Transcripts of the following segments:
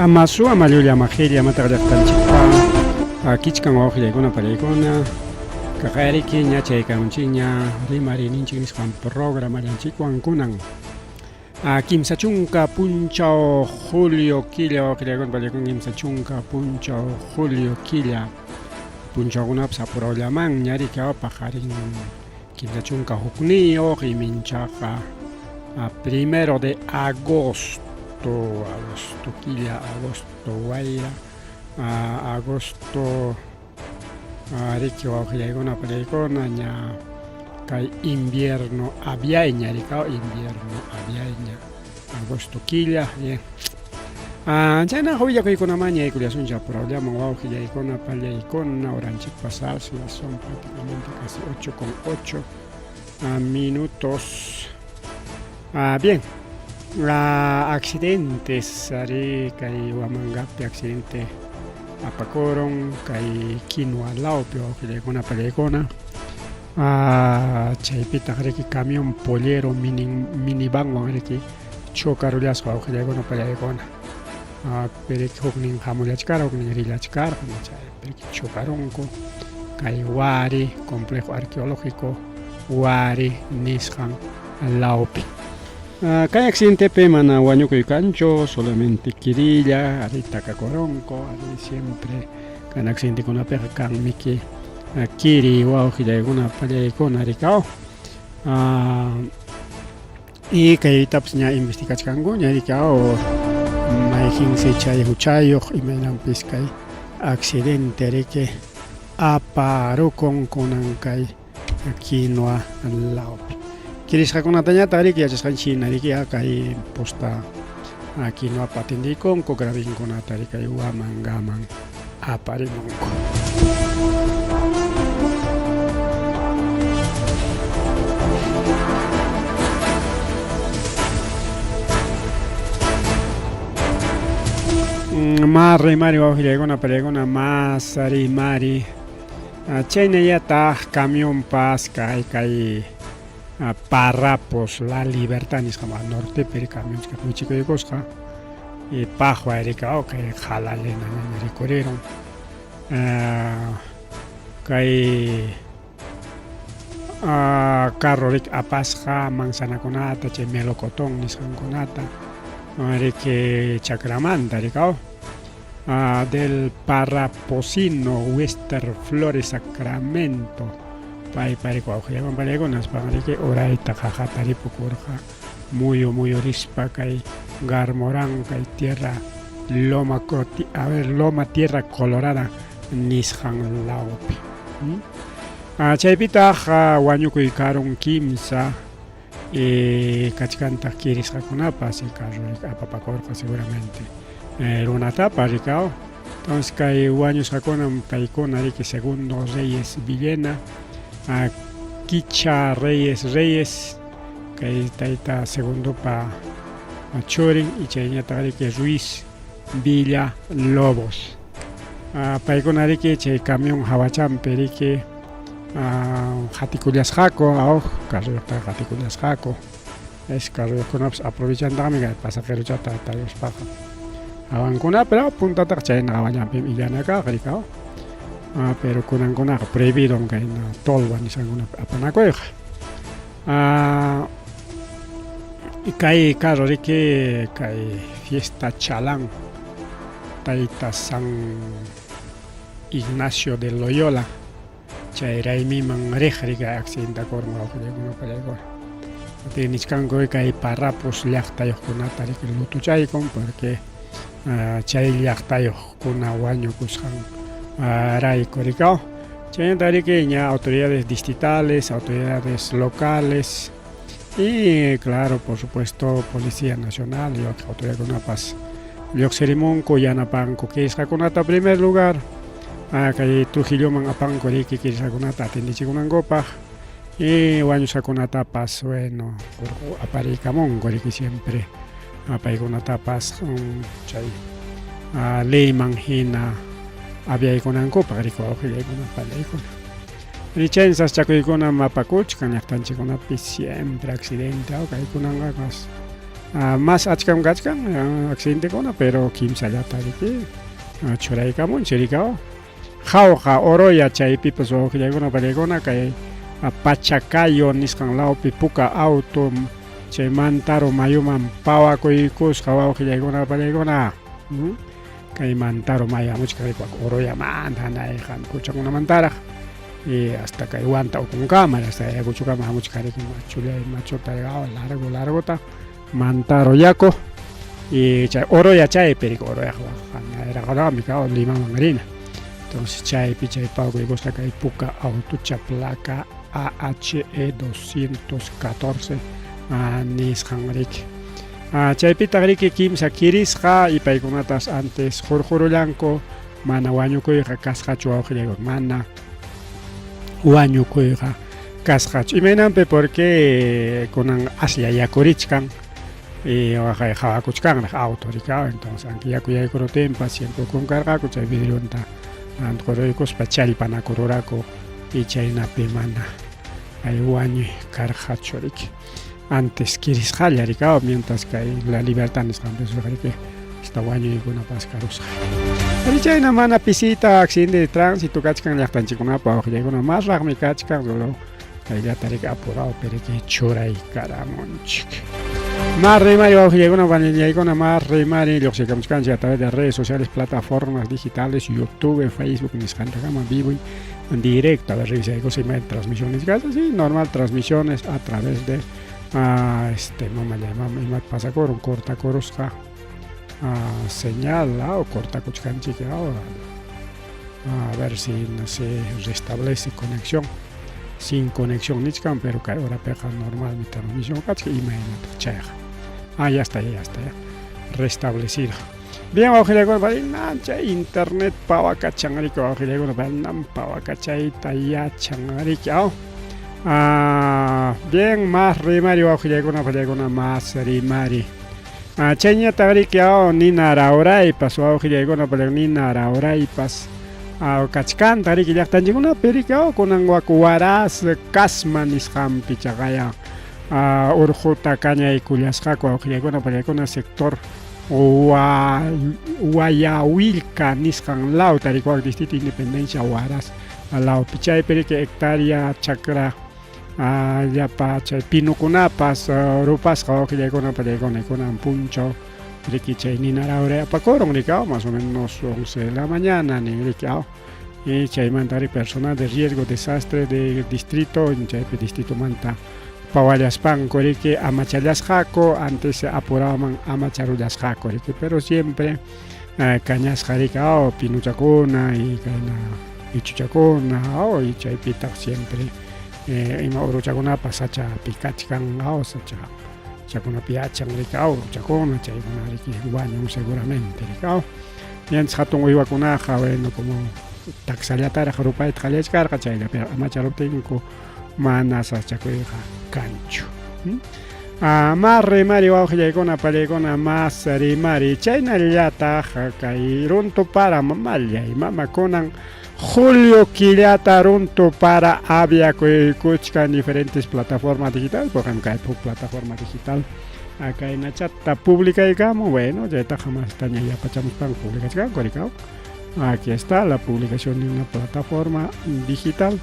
Ama suwa ama llulla ama qilla amataq llaqtanchikpa kichkan wawqillaykuna pallaykuna kaqayriki ña chaykamunchikña rimariyninchik nisqan programallanchikwan kunan 30 punchaw julio killa wawqillaykuna pallaykuna 30 punchaw julio killa punchawkunapas apurawllamanña riki paqarin 31 iminchaqa primero de agosto, agosto killa, agosto wayra, agosto riki wawqillaykuna pallaykuna ña kay invierno aviayña rikaw invierno aviayña agosto killa bien. Chaynaqa willakuykunamanña yaykullasunchik apurawllaman wawqillaykuna pallaykuna horanchikpas ya son prácticamente casi 8 con 8 minutos. Bien, accidentes ari kay Huamangapi accidente apakurun kay Quinua lawpi wawqillaykuna pallaykuna. Chaypitaq riki camión pollero minivanwan riki chocarullasqa wawqillaykuna pallaykuna. Periki huknin hamullachkarqa huknin rillachkarqa chaypi chocarunku kay Wari complejo arqueológico Wari nisqan lawpi. Kay accidentepi mana wañukuy kanchu, solamente kirilla, ari takakurunku, ari siempre kan accidentekunapiqa kanmiki kiri wawqillaykuna pallaykuna rikaw. Y kaytapas ña investigachkankuña rikaw mayqinsi chay huchayuq imaynanpis kay accidente riki aparukun kunan kay quinua lawpi. Kirisqakunatañataq riki yachasqanchik hina riki kay posta quinoapa atendiykunku gravinkunata riki kay Huamangaman aparimunku. Más rimari wawqillaykuna pallaykuna más rimari chaynallataq camionpas kay kay Parrapos La Libertad nisqa nortepi camionchika wichikuykusqa y paqwa rika kay qalalena ñaña rikurirun kay carro riki apasqa manzanakunata chay melocotón nisqankunata riki chakramanta rikaw del Parraposino Wester Flores Sacramento paypa riki wawqillawan pallaykuna nispan riki urayta qaqata ripukurqa muyu muyurispa kay Garmorán kay tierra Loma a ver Loma Tierra Colorada nisqan lawpi. Chaypitaq wañukuy karun kimsa kachkantaq kirisqakunapas carro apapakurqa seguramente runatapas rikaw. Entonces kay wañusqakunam paykuna riki Segundo Reyes Villena, Kicha Reyes Reyes, kay tayta Segundopa churin y chayñataq riki Ruiz Villa Lobos. Paykuna riki chay camión hawachanpi riki qatikullasqaku aw carroyuqtaqa qatikullasqaku es carroyuqkunapas aprovechantaqmi kay pasajerochata taruspaqa hawankuna pero puntataqa chayna hawallanpim illana kaq riki aw pero kunankunaqa prohibidom kayna tolva nisqankunapi apanakuyqa. Kay carro riki kay fiesta Chalán tayta San Ignacio de Loyola chay raymiman riq riki accidentakurun wawqillaykuna pallaykuna. Nichkanku kay Parrapos llaqtayuqkunata riki lutuchaykun porque chay llaqtayuqkuna wañukusqan rayku rikaw. Chaynata riki ña autoridades distritales, autoridades locales y claro, por supuesto, Policía Nacional y otras autoridadkunapas lluqsirimunku yanapanku kirisqakunata primer lugar kay Trujilloman apanku riki kirisqakunata atendichikunankupaq y wañusqakunatapas bueno apariykamunku riki siempre paykunatapas chay leyman hina aviaykunankupaq riki wawqillaykuna pallaykuna. Chayna sasachakuykunam apakuchkan llaqtanchikkunapi siempre accidente kaykunanqa Mas achkam kachkan accidentekuna pero kimsallata riki churaykamunchik rikaw. Jauja, Oroya chaypipas wawqillaykuna pallaykuna kay Pachacayo nisqan lawpi puka auto chay Mantaro mayuman pawakuykusqa wawqillaykuna pallaykuna. Kay Mantaro mayu hamuchkan riki Oroyamanta hanayqa quchakunamantaraq y hasta kay Huanta ukunkama hasta Ayacuchokama hamuchkan riki machullay machuta largo largota Mantaro yaku y chay Oroya chaypi riki Oroyaq hanayraqa Limaman rina. Entonces chaypi chay pawakuykusqa kay puka autocha placa AHE 214 nisqan riki. Chaypitaq riki kimsa kirisqa y paykunatas antes hurqurullanku mana wañukuyqa kasqachu wawqillaykuna mana wañukuyqa kasqachu. Imaynanpi porque kunan aslla yakurichkan y waqay qhawakuchkanraq auto riki entonces anki yaku yaykurutinpas siempre ukhun karqaku chay vidrionta quruykuspa challpanakururaku y chaynapi mana hay wañuy karqachu riki. Antes kirisqalla riki mientras kay La Libertad nisqanpis riki hasta wañuykunapas karusqa. Ari chayna mana pisita accidente de tránsito kachkan llaqtanchikkunapa wawqillaykuna masraqmi kachkan solo kayllata riki apurado riki churaykaramunchik. Más rimari wawqillaykuna panillaykuna más rimari lluqsikamuchkanchik a través de redes sociales, plataformas digitales, YouTube, Facebook nisqantakama vivo y en directo. A ver, revisaykusa ima transmisiones sí, normal transmisiones a través de mamallay mama imat pasakurun cortakurusqa señal o cortakuchkanchik a ver si se restablece conexión. Sin conexión nichkan, pero kay horapiqa normal mi transmisión kachkan imaynataq chayqa. Ya está, ya está, ya restablecido. Bien, wawqillaykuna, chay internet pawakachan riki wawqillaykuna, nam pawakachayta yachan riki. Bien, más rimari wawqillaykuna, pallaykuna, más rimari. Chayñataq riki nina rawraypas wawqillaykuna, pallaykuna, nina rawraypas kachkanta riki llaqtanchikkunapi riki kunan waku Huaraz Casma nisqanpi chaqaya urquta kañaykullasqaku wawqillaykuna, pallaykuna, sector Guayahuilca nisqan lawta riki wak distrito Independencia Huaraz lawpi chaypi riki hectárea chakra llapa chay pinukunapas rupasqa wawqillaykuna pallaykuna kunan punchaw riki chay nina rawray apakurun riki más o menos 11 de la mañana nin riki y chaymanta ri personal de riesgo desastre de distrito chaypi distritomanta pawallaspanku riki amachallasqaku antes apuraman amacharullasqaku riki pero siempre kañasqa riki pinuchakuna y kayna ichuchakuna y chaypitaq siempre ima uruchakunapas sachapi kachkan sacha chakunapi yachan riki uruchakuna chaykuna riki wañun seguramente riki ñanchis hatun uywakunaqa bueno como taksallataraq rupayta qallachkarqa chayllapi amacharuptinku mana sasachakuyqa kanchu. Más rimari wawqillaykuna pallaykuna más rimari chaynallataq kay runtu para mamallay mama kunan julio killata runtu para aviakuykuchkan diferentes plataformas digitales, por ejemplo kay plataforma digital kaynachata publicaykamun, bueno chaytaqa mastaña yapachamuspanku publicachkanku rikaw. Aquí está la publicación de una plataforma digital.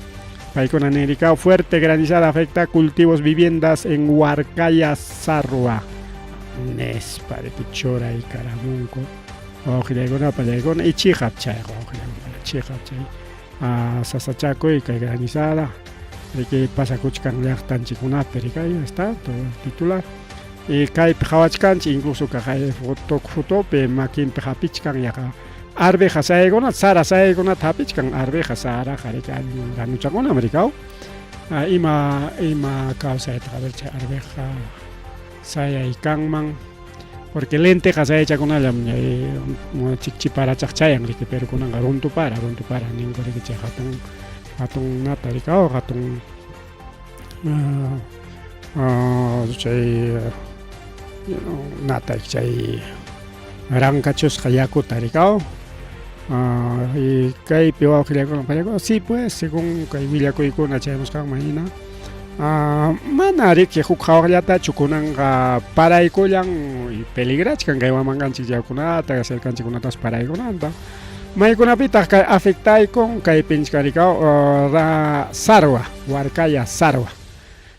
Paykuna nin rikaw fuerte granizada afecta cultivos, viviendas en Huarcaya, Sarua. Nispa riki churaykaramunku wawqillaykuna pallaykuna y chiqap chayqa wawqillaykuna chiqap chay sasachakuy kay granizada riki pasakuchkan llaqtanchikkunapi riki ahí está todo el titular. Y kaypi qhawachkanchik incluso kay foto fotopi makinpi hapichkan yaqa arveja sayaykunata sara sayaykunata hapichkan arveja saraqa riki allin granuchakunam rikaw ima ima kawsaytaq a ver chay arveja sayay kanman porque lenteja sayachakunallam chikchi parachaq chayan riki pero kunanqa runtu para ninku riki chay hatun hatun nata rikaw hatun chay nata chay rankachusqa yakuta rikaw y kaypi wawqillaykuna pallakuna sí pues según kay willakuykuna chayamusqanman hina Mana riki huk hawaqllatachu kunanqa paraykullan y peligrachkan kay wamanqanchik yakukunata, cercanchikkunatapas paraykunanta. Maykunapitaq kay afectaykun kay pinchkarikaw ra Sarwa, Huarcaya Sarwa.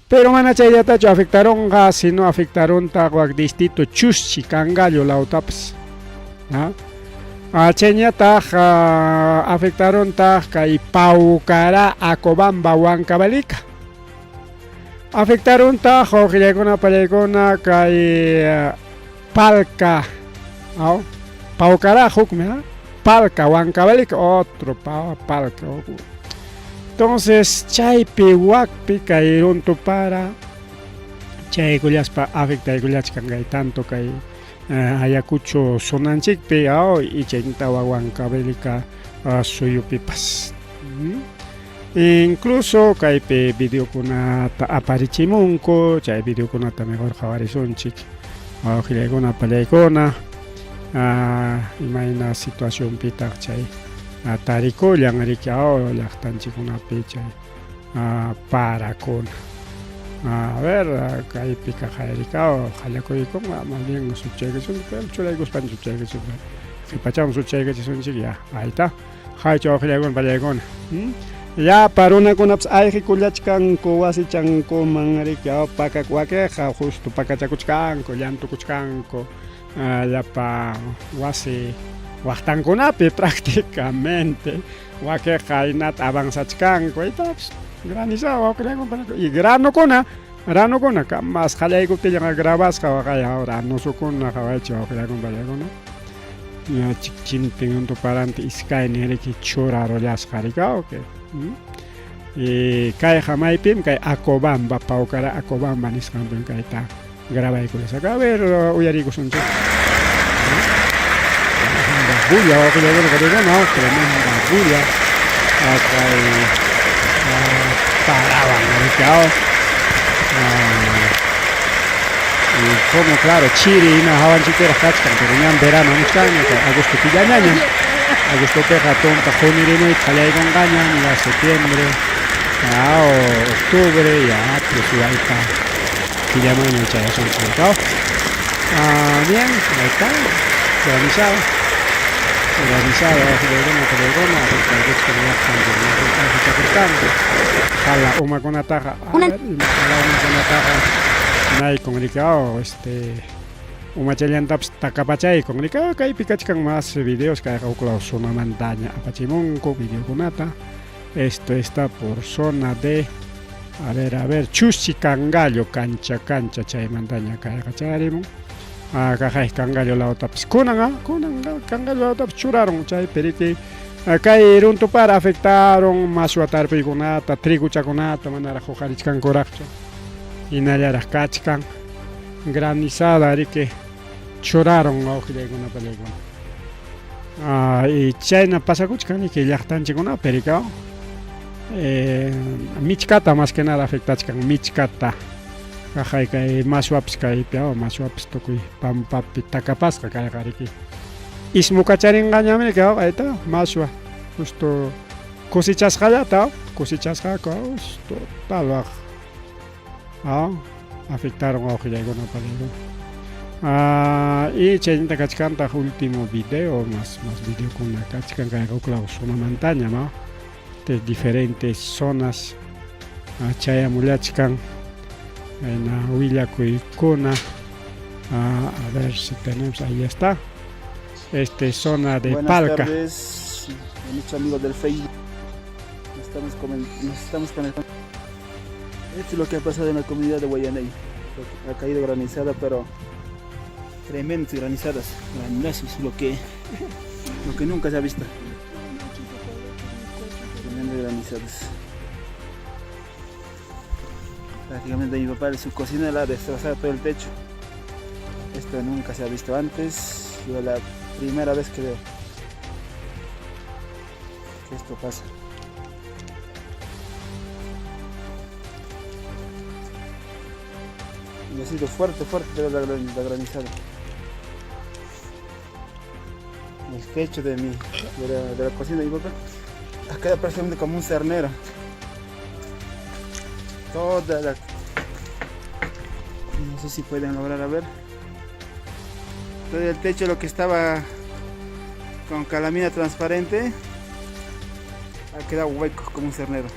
Pero mana chayllatachu afectarunqa, sino afectaruntaq wak distrito Chuschi, Cangallo lawtapas. Chayñataq afectaruntaq kay Paucará, Acobamba, Huancavelica. Afectaruntaq wawqillaykuna pallaykuna kay Palca, aw, Paucará hukmi, ha? Palca, Huancavelica, otro pa, Palca. Entonces, chaypi wakpi kay runtu para chaykullaspa afectaykullachkan kay tanto kay Ayacucho zonanchikpi aw y chaynta Huancavelica suyupipas. Incluso kaypi videokunata aparichimunku, chay videokunata mejor qhawarisunchik. Wawqillaykuna, pallaykuna, imayna situacionpitaq chay tarikullan riki aw llaqtanchikkunapi chay parakuna. A ver, kaypi kaqayrikaw qallakuykunqa, más bien suchaykisun, pero churaykuspan suchaykisun. Qhipachawan suchaykichisunchik ya, ahí está. Haychu wawqillaykuna, pallaykuna. Llapa runakunapas ayqikullachkanku wasichankuman riki aw pakak wakiqa justo pakachakuchkanku, llantukuchkanku llapa wasi waqtankunapi prácticamente wakiqa hinata avanzachkanku itapas granizado wawqillaykuna y granukuna granukuna mas qallaykuptillanqa grabasqa waqay granusukuna qawaychik wawqillaykuna pallaykuna chikchintin untuparanti iskaynin riki churarullasqa riki okay y kayqa maypim kay Acobamba Paucará Acobamba nisqanpim kayta grabaykullasqa a ver uyariykusunchik tremenda bulla wawqillaykuna pallaykuna tremenda bulla kay parawan riki y como claro chiri hina hawanchikpiraq kachkan pero ñam verano hamuchkanña kay agosto killañañam agostopiqa tumpa qunirimuyta qallaykunqañam ya septiembre ya octubre ya pues wayta killamanña chayasunchik bien ahí está granizado granizado wawqillaykuna pallaykuna afectaykuchkan jala umakunataqa a ver ima jala umakunataqa naykun riki este umachallantapas takapachaykun riki kaypi kachkan mas videos kayqa huk law zonamantaña apachimunku videokunata. Esto está por zona de a ver, a ver, Chuschi Cangallo, cancha cancha chaymantaña kayqa chayarimun. Kaqay Cangallo lawtapas kunan, kunan Cangallo lawtapas churarun chaypi riki kay runtupara afectaron mashwa tarpuykunata, triguchakunata manaraq huqarichkankuraqchu. Hinallaraq kachkan granizada riki churarun wawqillaykuna pallaykuna. Y chayna pasakuchkan riki llaqtanchikkunapi riki michkata más que nada afectachkan michkata kaqay kay mashwapas kaypi mashwapas tukuy pampapi takapasqa kayqa riki ismukacharinqañami riki ahí mashwa justo cosechasqallata cosechasqaku total waq afectaron wawqillaykuna pallaykuna. Y chaynata kachkantaq último video más más videokuna kachkan kayqa huk law zonamantaña no de diferentes zonas chayamullachkan kayna willakuykuna. A ver si tenemos, ahí está. Este zona de Buenas Palca. Tardes, muchos amigos del Facebook. Nos estamos conectando. Esto es lo que ha pasado en la comunidad de Huayanay. Ha caído granizada, pero tremendas granizadas, granizos, lo que nunca se ha visto. Tremendas granizadas. Prácticamente mi papá en su cocina la ha destrozado todo el techo. Esto nunca se ha visto antes. Yo la primera vez que veo que esto pasa. Y ha sido fuerte, fuerte la granizada. El techo de la cocina de mi papá ha quedado prácticamente como un cernero. Toda la... No sé si pueden lograr a ver. Todo el techo, lo que estaba con calamina transparente, ha quedado hueco como un cernero.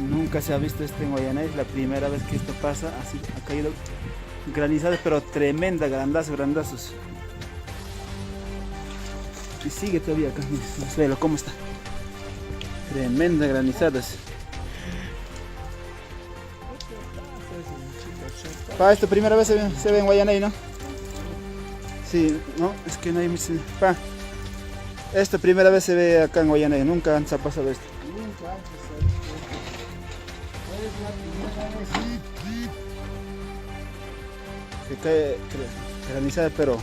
Nunca se ha visto esto en Huayanay, es la primera vez que esto pasa. Así ha caído granizadas, pero tremenda, grandazos, grandazos. Y sigue todavía acá, miren, suelo, cómo está. Tremenda granizadas. Pa, esto primera vez se ve en Huayanay, ¿no? Sí, no, es que no hay mucho. Pa, esto primera vez se ve acá en Huayanay, nunca antes ha pasado esto. Nunca antes se ha visto esto. Es la primera vez. Se cae granizada, pero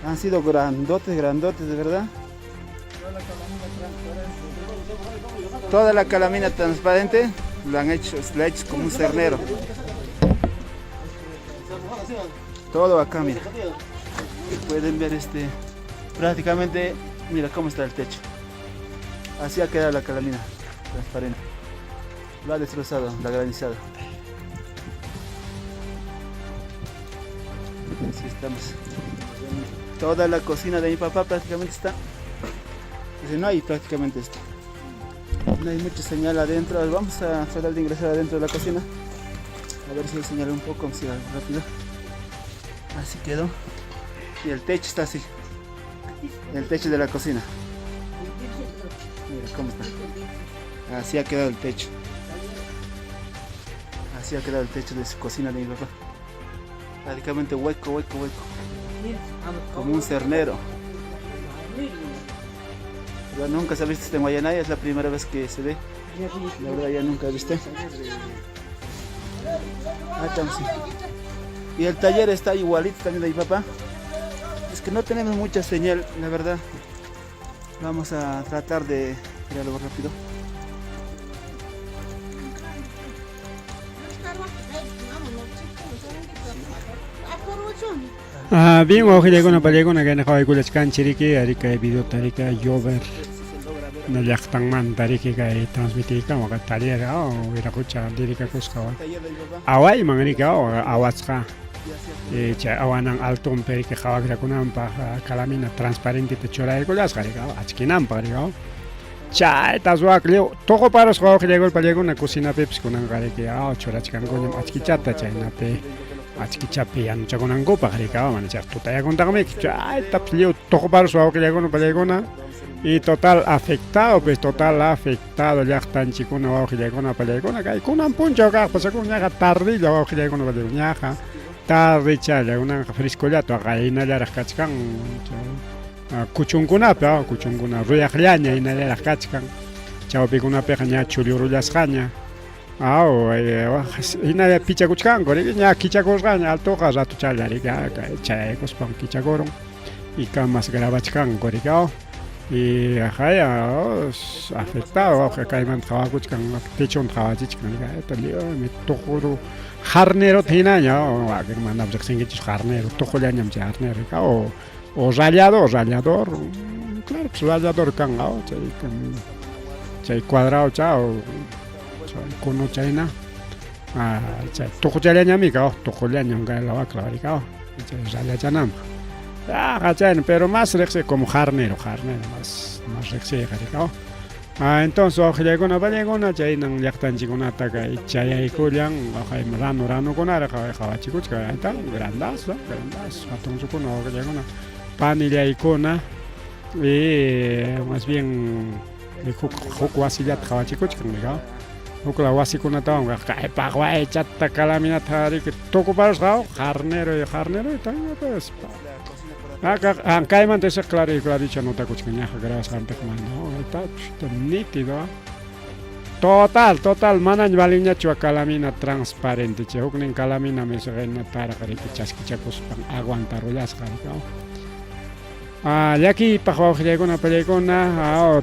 han sido grandotes, grandotes, de verdad. Toda la calamina transparente. Toda la calamina transparente la han hecho, la ha hecho como un cernero. Todo acá, mira. Pueden ver prácticamente, mira cómo está el techo. Así ha quedado la calamina transparente. Lo ha destrozado, la granizada. Así estamos. Toda la cocina de mi papá prácticamente está. Dice, no hay prácticamente esto. No hay mucha señal adentro. A ver, vamos a tratar de ingresar adentro de la cocina. A ver si hay señal un poco, si algo rápido. Así quedó. Y el techo está así. El techo de la cocina. Mira cómo está. Así ha quedado el techo. Así ha quedado el techo de su cocina de mi papá. Prácticamente hueco, hueco, hueco. Como un cernero. Yo nunca se ha visto este en Huayanay, es la primera vez que se ve. La verdad ya nunca he visto. Ah, estamos, sí. Y el taller está igualito también de mi papá. Es que no tenemos mucha señal, la verdad. Vamos a tratar de ir algo rápido. Ah, bien, wawqillaykuna pallaykuna kayna qhawaykullachkanchik riki, ari kay videota riki llover llaqtanmanta riki kay transmitiykamu kay taller wiraqucha dedikakusqa awayman riki awasqa chay awanan altonpi riki qhawakrakunanpaq calamina transparenteta churaykullasqa riki achkinanpaq riki chayta ruwak lliw tuquparusqa wawqillaykuna pallaykuna cocinapipis kunanqa riki churachkankuñam achkichata chaynapi achkichapi yanuchakunankupaq riki mana chay tutayakuntaqmiki chaytapas lliw tuquparusqa wawqillaykuna pallaykuna y total afectado, pues total afectado llaqtanchikkuna wawqillaykuna pallaykuna kay kunan punchaw kaq pasakun ñaqa tardilla wawqillaykuna pallaykuna ñaqa tardechalla kunanqa frescollato qaynallaraq kachkan kuchunkunapi kuchunkuna ruyaqllaña hinallaraq kachkan chawpikunapiqa ña chullurullasqaña hinalla pichakuchkanku riki ña kichakusqaña altoqa ratuchalla riki chayaykuspan kichakurun y kamas grabachkanku riki y haya afectado kaymanta qhawakuchkan techonta qhawachichkan riki tuquru jarnerota hinaña wakin mana riqsinkichis jarnero tuqullañam chay jarnero riki o rallador, rallador, claro pues rallador kanqa chay chay cuadrado cha o chay kuno chayna chay tuquchallañami tuqullañam kay lawakla riki chay rallachananpaq chayna pero más riqsi como jarnero, jarnero más más riqsiyqa riki. Entonces wawqillaykuna pallaykuna chaynan llaqtanchikkunata kay chayaykullan ranu ranukunaraq qhawachikuchkan ahí grandazo, grandazo hatunsukuna wawqillaykuna panillaykuna y más bien huk huk wasillata qhawachikuchkan riki. Hukla wasikunatawan kay paqwaychata calaminata riki tukuparusqa jarnero y jarnero y pues kaymanta ese claro y claricho notakuchkan ñaqa grabasqanpiq mana está nítido. Total, total, manañ valinñachu calamina transparente chay huknin calamina misqinataraq riki chaskichakuspan aguantarullasqa riki. Llakiypaq wawqillaykuna pallaykuna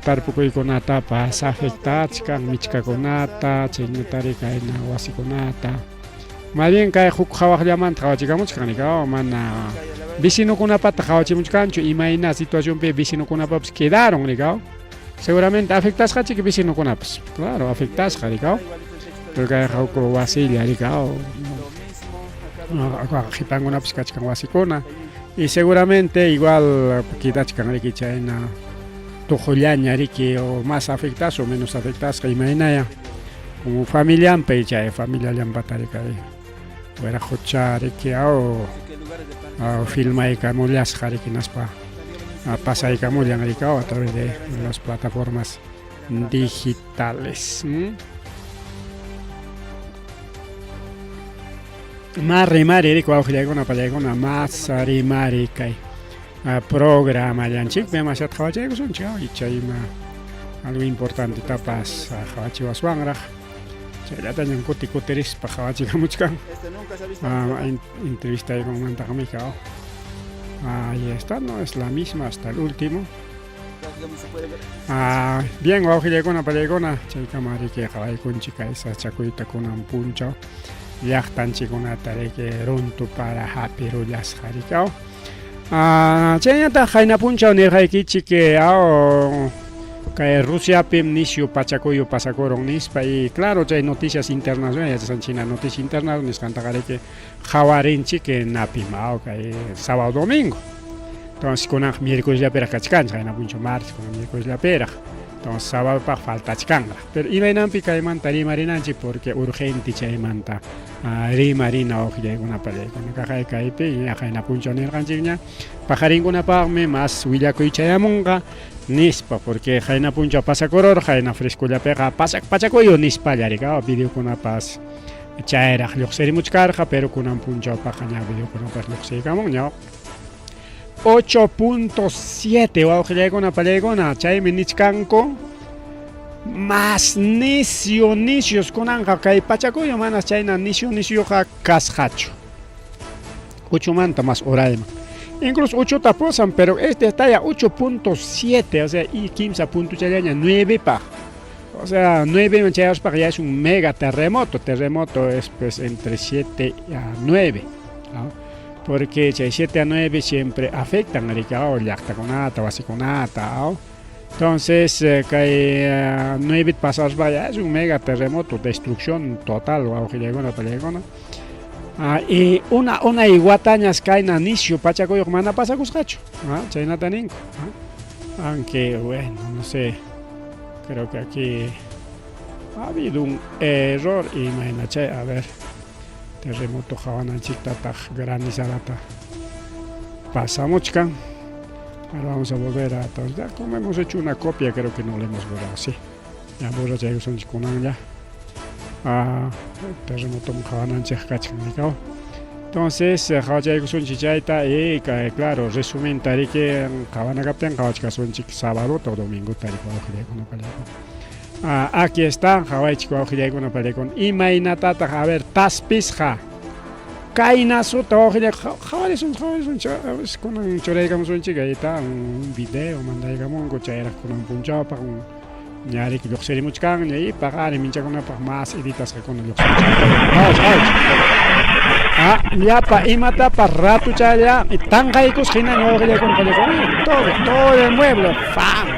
tarpukuykunatapas afectachkan michkakunata chaynatari kayna wasikunata. Más bien kay huk qhawaqllamanta qhawachikamuchkan riki mana vecinokunapata qhawachimuchkanchu imayna situacionpi vecinokunapapas quedaron riki. Seguramente afectasqachik vecinokunapas. Claro, afectasqa rikaw. Pero kayqa huk wasilla rikaw. Qhipankunapas kachkan wasikuna. Y seguramente igual quedachkan riki chayna tuqullaña riki o más afectasqa o menos afectasqa imaynaya. Como familianpa chay familiallanpata rikay. Wiraqucha riki aw filmaykamullasqa riki hinaspa pasaykamullan riki a través de las plataformas digitales. Mas rimari riki wawqillaykuna pallaykuna mas rimari kay programallanchikpi demasiado qhawachaykusunchik icha ima algo importantetapas qhawachiwaswanraq. Chayllatañam kuti kutirispa qhawachikamuchkan. Entrevistaykunmantaqmi kao. Ahí está, no es la misma hasta el último. Ah, bien, wawqillaykuna pallaykuna, chaykama riki qhawaykunchik kay sachakuyta kunan punchaw llaqtanchikkunata riki runtu para hapirullasqa riki aw. Ah, chaynataq qayna punchaw nirqaykichik aw kay Rusiapim nisyu pachakuyu pasakurun nispa y claro chay noticias internacionales yachasqanchik hina noticia internacional nisqantaqa riki qhawarinchik napim aw kay sábado domingo. Entonces kunanqa miércoleslapiraq kachkanchik qayna punchaw martes kunan miércoleslapiraq. Entonces sabadopaq faltachkanraq. Pero imaynanpi kaymanta rimarinanchik porque urgente chaymanta rimarina wawqillaykunapa pallaykuna kaqay kaypi ña qayna punchaw nirqanchikña paqarinkunapaqmi mas willakuy chayamunqa nispa porque qayna punchaw pasakururqa qayna frescollapiqa pasak pachakuyu nispalla rika videokunapas chayraq lluqsirimuchkarqa pero kunan punchawpaqqa ña videokunapas lluqsiykamunña. 8.7 wawqillaykuna pallaykuna chaymi nichkanku mas nisyu nisyus kunanqa kay pachakuyu manas chayna nisyu nisyuqa kasqachu uchumanta mas urayman incluso uchuta pusan pero este está ya 8.7 o sea y kimsa puntuchallaña 9 paq o sea 9 man chayaspaqa ya es un mega terremoto terremoto es pues entre 7 a 9, ¿no? Porque chay 7 a 9 siempre afectan riki aw llaqtakunata wasikunata aw. Entonces kay 9 pasaspa ya es un mega terremoto, destrucción total wawqillaykuna pallaykuna. Y una unay watañas kayna nisyu pachakuyuq mana pasakusqachu, chaynata ninku. Aunque bueno, no sé, creo que aquí ha habido un error imayna chay, a ver, terremoto qawananchiktataq granizadata pasamuchkan. Ahora vamos a volver a ya como hemos hecho una copia, creo que no le hemos borrado, sí. Ya borrachaykusunchik kunan ya. Terremoto qawananchik kachkan rikaw. Entonces, qawachaykusunchik chayta y claro, resumen riki qawana kaptin qawachkasunchik sábado o domingo riki wawqillaykuna pallaykuna. Aquí está, qawaychik wawqillaykuna pallaykuna. Imaynatataq, a ver, taspisqa kaynasuta wawqillay qhawarisunchik qhawarisunchik kunan churaykamusunchik ahí un video mandaykamunku chayraq kunan punchawpaq ña riki lluqsirimuchkanña y paqarin minchakunapaq mas editasqakuna lluqsirimuchkan. Qhawach qhawach. Llapa imatapas ratuchalla tanqaykusqa hinaña wawqillaykuna pallaykuna todo todo el mueble fam.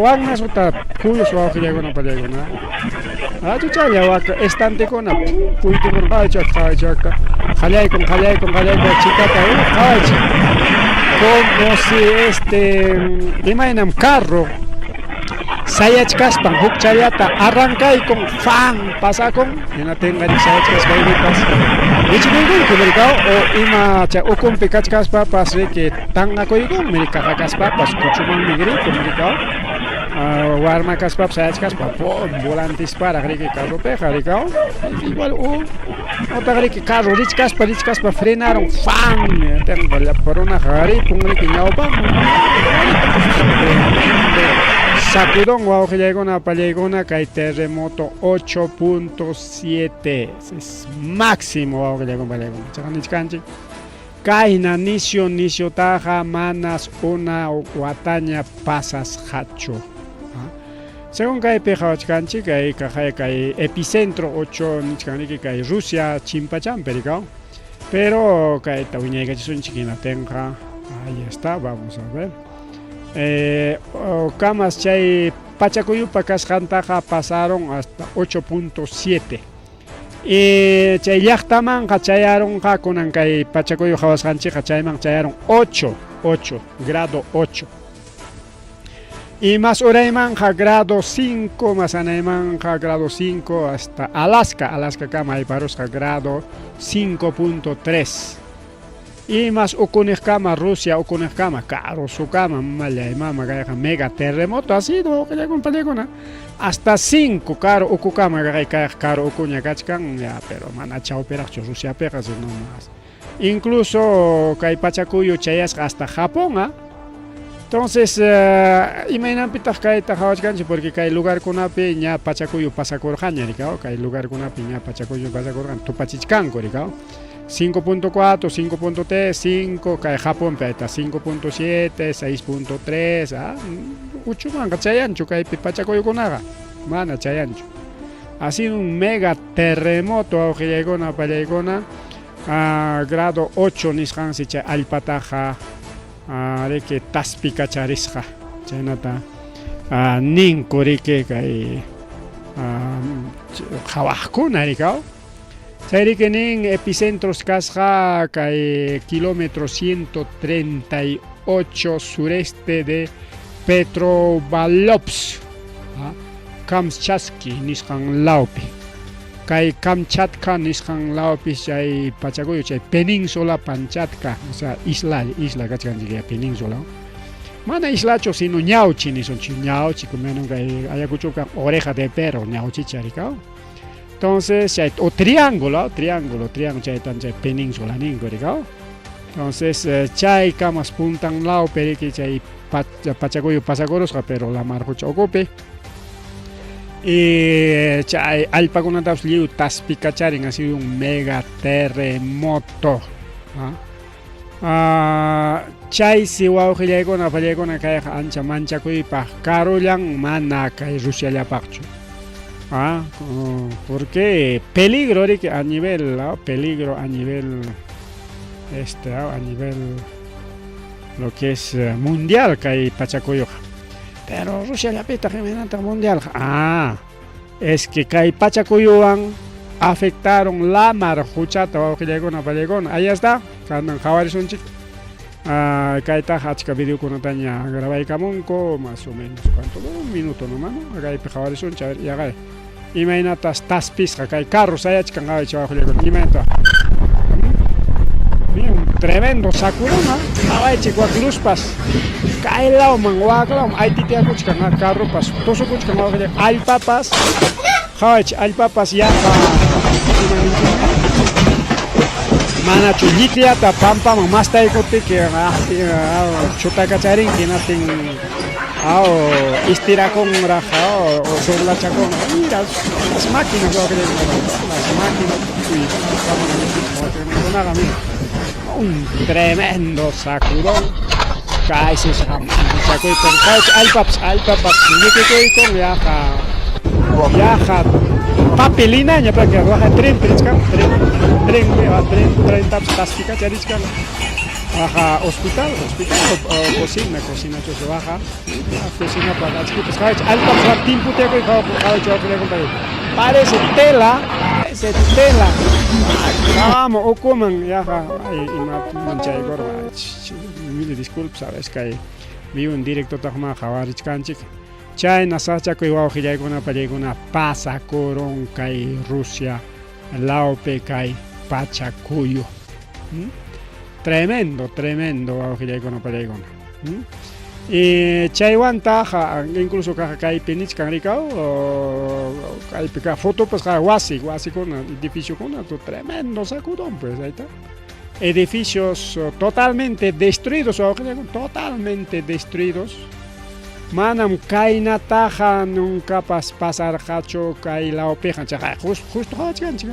Waqnasuta kuyus wawqillaykuna pallaykuna. Chuchalla wak estantekuna puytukuna qhawachak qhawachak qallaykun qallaykun qallaykun chikata qhawachik como si este imaynam carro sayachkaspan huk challata arrankaykun fan pasakun hinatinqa sayachkaspa ipipas wichikuykunku rikaw o ima chay ukunpi kachkaspapas riki tanqakuykunmi caja kaspapas kuchumanmi rikun rikaw warma kaspapas sayachkaspa pum volantisparaq riki carropiqa rikaw igual otaq riki carro richkaspa richkaspa frenaron fan tenqa llapa runaqa ripun riki ñawpanman sacudón wawqillaykuna pallaykuna kay terremoto 8.7 es máximo wawqillaykuna pallaykuna chaqa nichkanchik kayna nisyu nisyutaqa manas una wataña pasasqachu. Según kaypi qhawachkanchik kay kaqay kay epicentro 8 nichkan riki kay Rusia chimpachanpi rikaw pero kayta wiñaykachisunchik hinatinqa ahí está, vamos a ver. Kamas chay Pachakuyupa kasqantaqa pasaron hasta 8.7. Y chay llaqtamanqa chayarunqa kunan kay Pachakuyu qhawasqanchikqa chayman chayarun 8, 8, grado 8. Y más uraymanqa grado 5, más anaymanqa grado 5 hasta Alaska, Alaska kama ayparusqa grado 5.3. Y más ukuniqkama Rusia ukuniqkama karusukama mallay mama kayqa mega terremoto ha sido wawqillakuna hasta 5 karu ukukama kayqa karu ukuña kachkan ya pero mana chawpiraqchu Rusiapiqa sino más incluso kay pachakuyu chayasqa hasta Japón ¿ah? Entonces, imaynanpitaq kayta qhawachkanchik porque kay lugarkunapi ña pachakuyu pasakurqaña rikaw kay lugarkunapi ña pachakuyu pasakurqan tupachichkanku rikaw 5.4, 5.3, 5 kay Japonpi ahí está 5.7, 6.3, ah, uchumanqa chayanchu kaypi pachakuyukunaqa mana chayanchu. Ha sido un mega terremoto wawqillaykuna pallaykuna grado 8 nisqansi chay allpataqa riki taspikacharisqa chaynata ninku riki kay qhawaqkuna rikaw. Chayriki nin epicentros kasqa kay kilómetro 138 sureste de Petropavlovsk, Kamchatsky nisqan lawpi. Kay Kamchatka nisqan lawpi chay pachakuyu chay península Kamchatka, o sea, isla, isla kachkanchik península. Mana islachu sino ñawchi nisunchik, ñawchi kumenon kay Ayacuchoka oreja de perro ñawchicha rikaw. Entonces, chay, o triángulo, triángulo, triángulo, chaytan chay península ninku rikaw. Entonces, chay kamas puntan lawpi riki chay pachakuyu pasakurusqa, pero lamar qucha ukupi. Y chay allpakunatapas lliw taspikacharin, ha sido un mega terremoto. Chaysi wawqillaykuna pallaykuna kayqa ancha manchakuypaq karullan mana kay Rusiallapaqchu. Porque peligro riki a nivel, peligro a nivel a nivel lo que es mundial kay pachakuyuqa. Pero Rusiallapitaq imaynataq mundial? Es que kay pachakuyuwan afectaron lamar quchata wawqillaykuna pallaykuna. Ahí está, kanan qhawarisunchik. Kaytaqa achka videokunataña grabaykamunku, más o menos cuánto, un minuto nomás, ¿no? Kaypi qhawarisunchik, a ver, yaqay. Imaynatas taspisqa kay carro sayachkan qhawaychik wawqillaykuna, imaynata. Un tremendo sacudón, qhawaychik wak luzpas. Kay lawman wak lawman aytitiakuchkan carropas tusukuchkan wawqillaykuna, allpapas qhawaychik allpapas yaqa manachu llikllata pampaman mastaykuptiki chutakacharinki hinaptin istirakunraq o doblachakun. Mira las máquinas las máquinas mira un tremendo sacudón kaysi manchakuypaq allpapas allpapas llikikuykun yaqa yaqa papelinaña porque waqa tren richkan tren tren tren trentapas taspikacharichkan waqa hospital hospital o cocina cocina chusi waqa cocinapaq achkipas qhawaychik allpapas timputiakuy qhawaychik wawqillaykuna parece tela parece tela vamos ukuman yaqa ima manchaykurqa mil disculpas sabes kay vivo en directo taqma qhawarichkanchik chayna sachakuy wawqillaykuna pallaykuna pasakurun kay Rusia lawpi kay pachakuyu. Tremendo, tremendo wawqillaykuna pallaykuna. Y chaywantaqa incluso kaqa kaypi nichkan rikaw kaypi kaq fotopas wasi wasikuna edificiokuna tremendo sacudón pues ahí está. Edificios totalmente destruidos wawqillaykuna totalmente destruidos. Manam kaynataqa nuncapas pasarqachu kay lawpiqa chaqa justo qhawachkanchik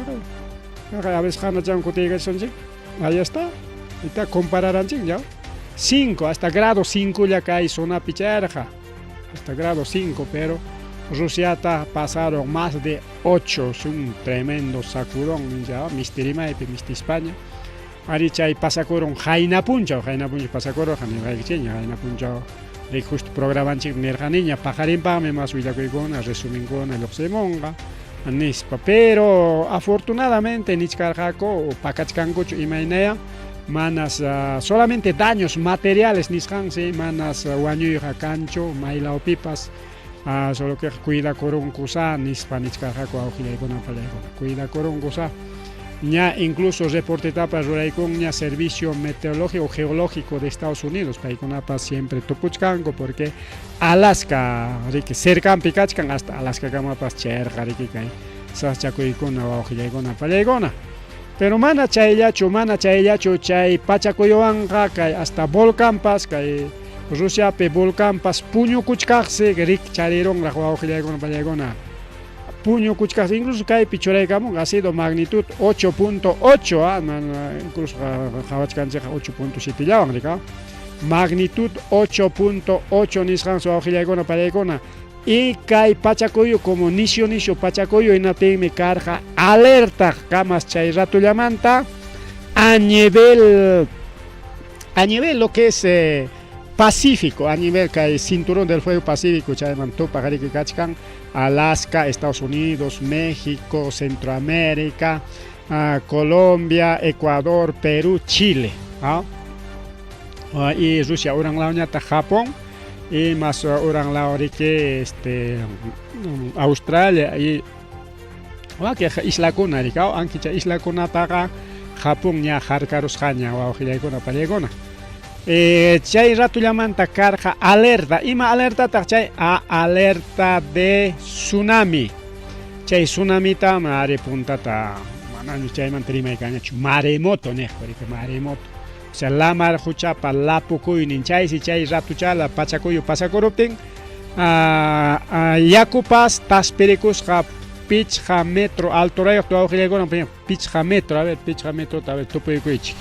a veces hanachan kutiykachisunchik ahí está está compararanchik ya 5 hasta grado 5 ya kay zonapi chayarqa hasta grado 5 pero Rusiata pasaron más de 8 es un tremendo sacudón ya mistirimaypi misti España ari chay pasakurun qayna punchaw qayna punchaw pasakururqa nisqaykichikña qayna punchaw Riki justo programanchikpi nirqaniña paqarinpaqmi mas willakuykuna resumenkuna lluqsimunqa nispa. Pero afortunadamente nichkarqaku pakachkankuchu imaynaya manas solamente daños materiales nisqansi manas wañuyqa kanchu maylawpipas solo que cuidakurunkusa nispa nichkarqaku awqillaykuna pallaykuna cuidakurunkusa ña incluso reportetapas ruraykunña Servicio Meteorológico Geológico de Estados Unidos paykunapas siempre tupuchkanku porque Alaska riki cercanpi kachkan hasta Alaskakamapas chayarqa riki kay sasachakuykuna wawqillaykuna pallaykuna pero mana chayllachu mana chayllachu chay pachakuywanqa kay hasta volcanpas kay Rusiapi volcanpas puñukuchkaqsi rikcharirunraq wawqillaykuna pallaykuna puñukuchkaqsi incluso kaypi churaykamun ha sido magnitud 8.8 ah, incluso qhawachkanchikqa 8.7 llawan rika magnitud 8.8 nisqansi wawqillaykuna pallaykuna y kay pachakuyu como nisyu nisyu pachakuyu hinaptinmi karqa alerta kamas chay ratullamanta a nivel a nivel lo que es Pacífico, a nivel kay cinturón del fuego Pacífico chayman tupaq riki kachkan Alaska, Estados Unidos, México, Centroamérica, Colombia, Ecuador, Perú, Chile. Y Rusia uran lawñataq Japón y mas uran law riki este Australia y wakin islakuna riki ankicha islakunataqa Japón ña harkarusqaña wawqillaykuna pallaykuna. Chay ratullamanta karqa alerta. Ima alertataq chay? A alerta de tsunami. Chay tsunamita ari puntata manaña chaymanta rimaykañachu maremoto niqku riki maremoto. O sea, lamar quchapa lapukuynin chaysi chay ratuchala pachakuyu pasakuruptin yakupas taspirikusqa pichqa metro alturayuq wawqillaykuna pichqa metro, a ver, pichqa metrota a ver tupuykuychik.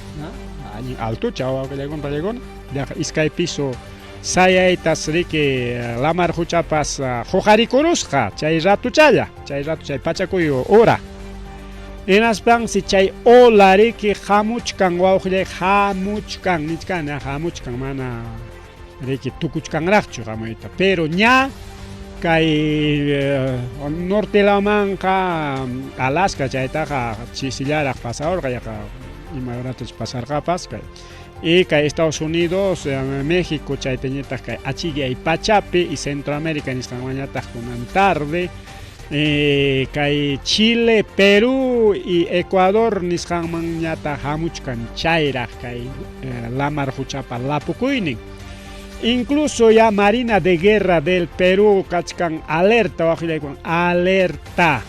Allin altucha wawqillaykuna pallaykuna yaqa iskay piso sayaytas riki lamar quchapas huqarikurusqa chay ratuchalla, chay rato chay pachakuyu hora. Hinaspansi chay ola riki hamuchkan wawqillay hamuchkan nichkani hamuchkan mana riki tukuchkanraqchu hamuyta pero ña kay norte lawmanqa Alaska chaytaqa chisillaraq pasarurqa yaqa ima horatach pasarqapas kay y kay Estados Unidos, México chaypiñataq kay achikyay pachapi y Centroamérica nisqanwanñataq kunan tarde kay Chile, Perú y Ecuador nisqanmanñataq hamuchkan chayraq kay lamar quchapa lapukuynin. Incluso ya Marina de Guerra del Perú kachkan alerta waqillaykuwan alerta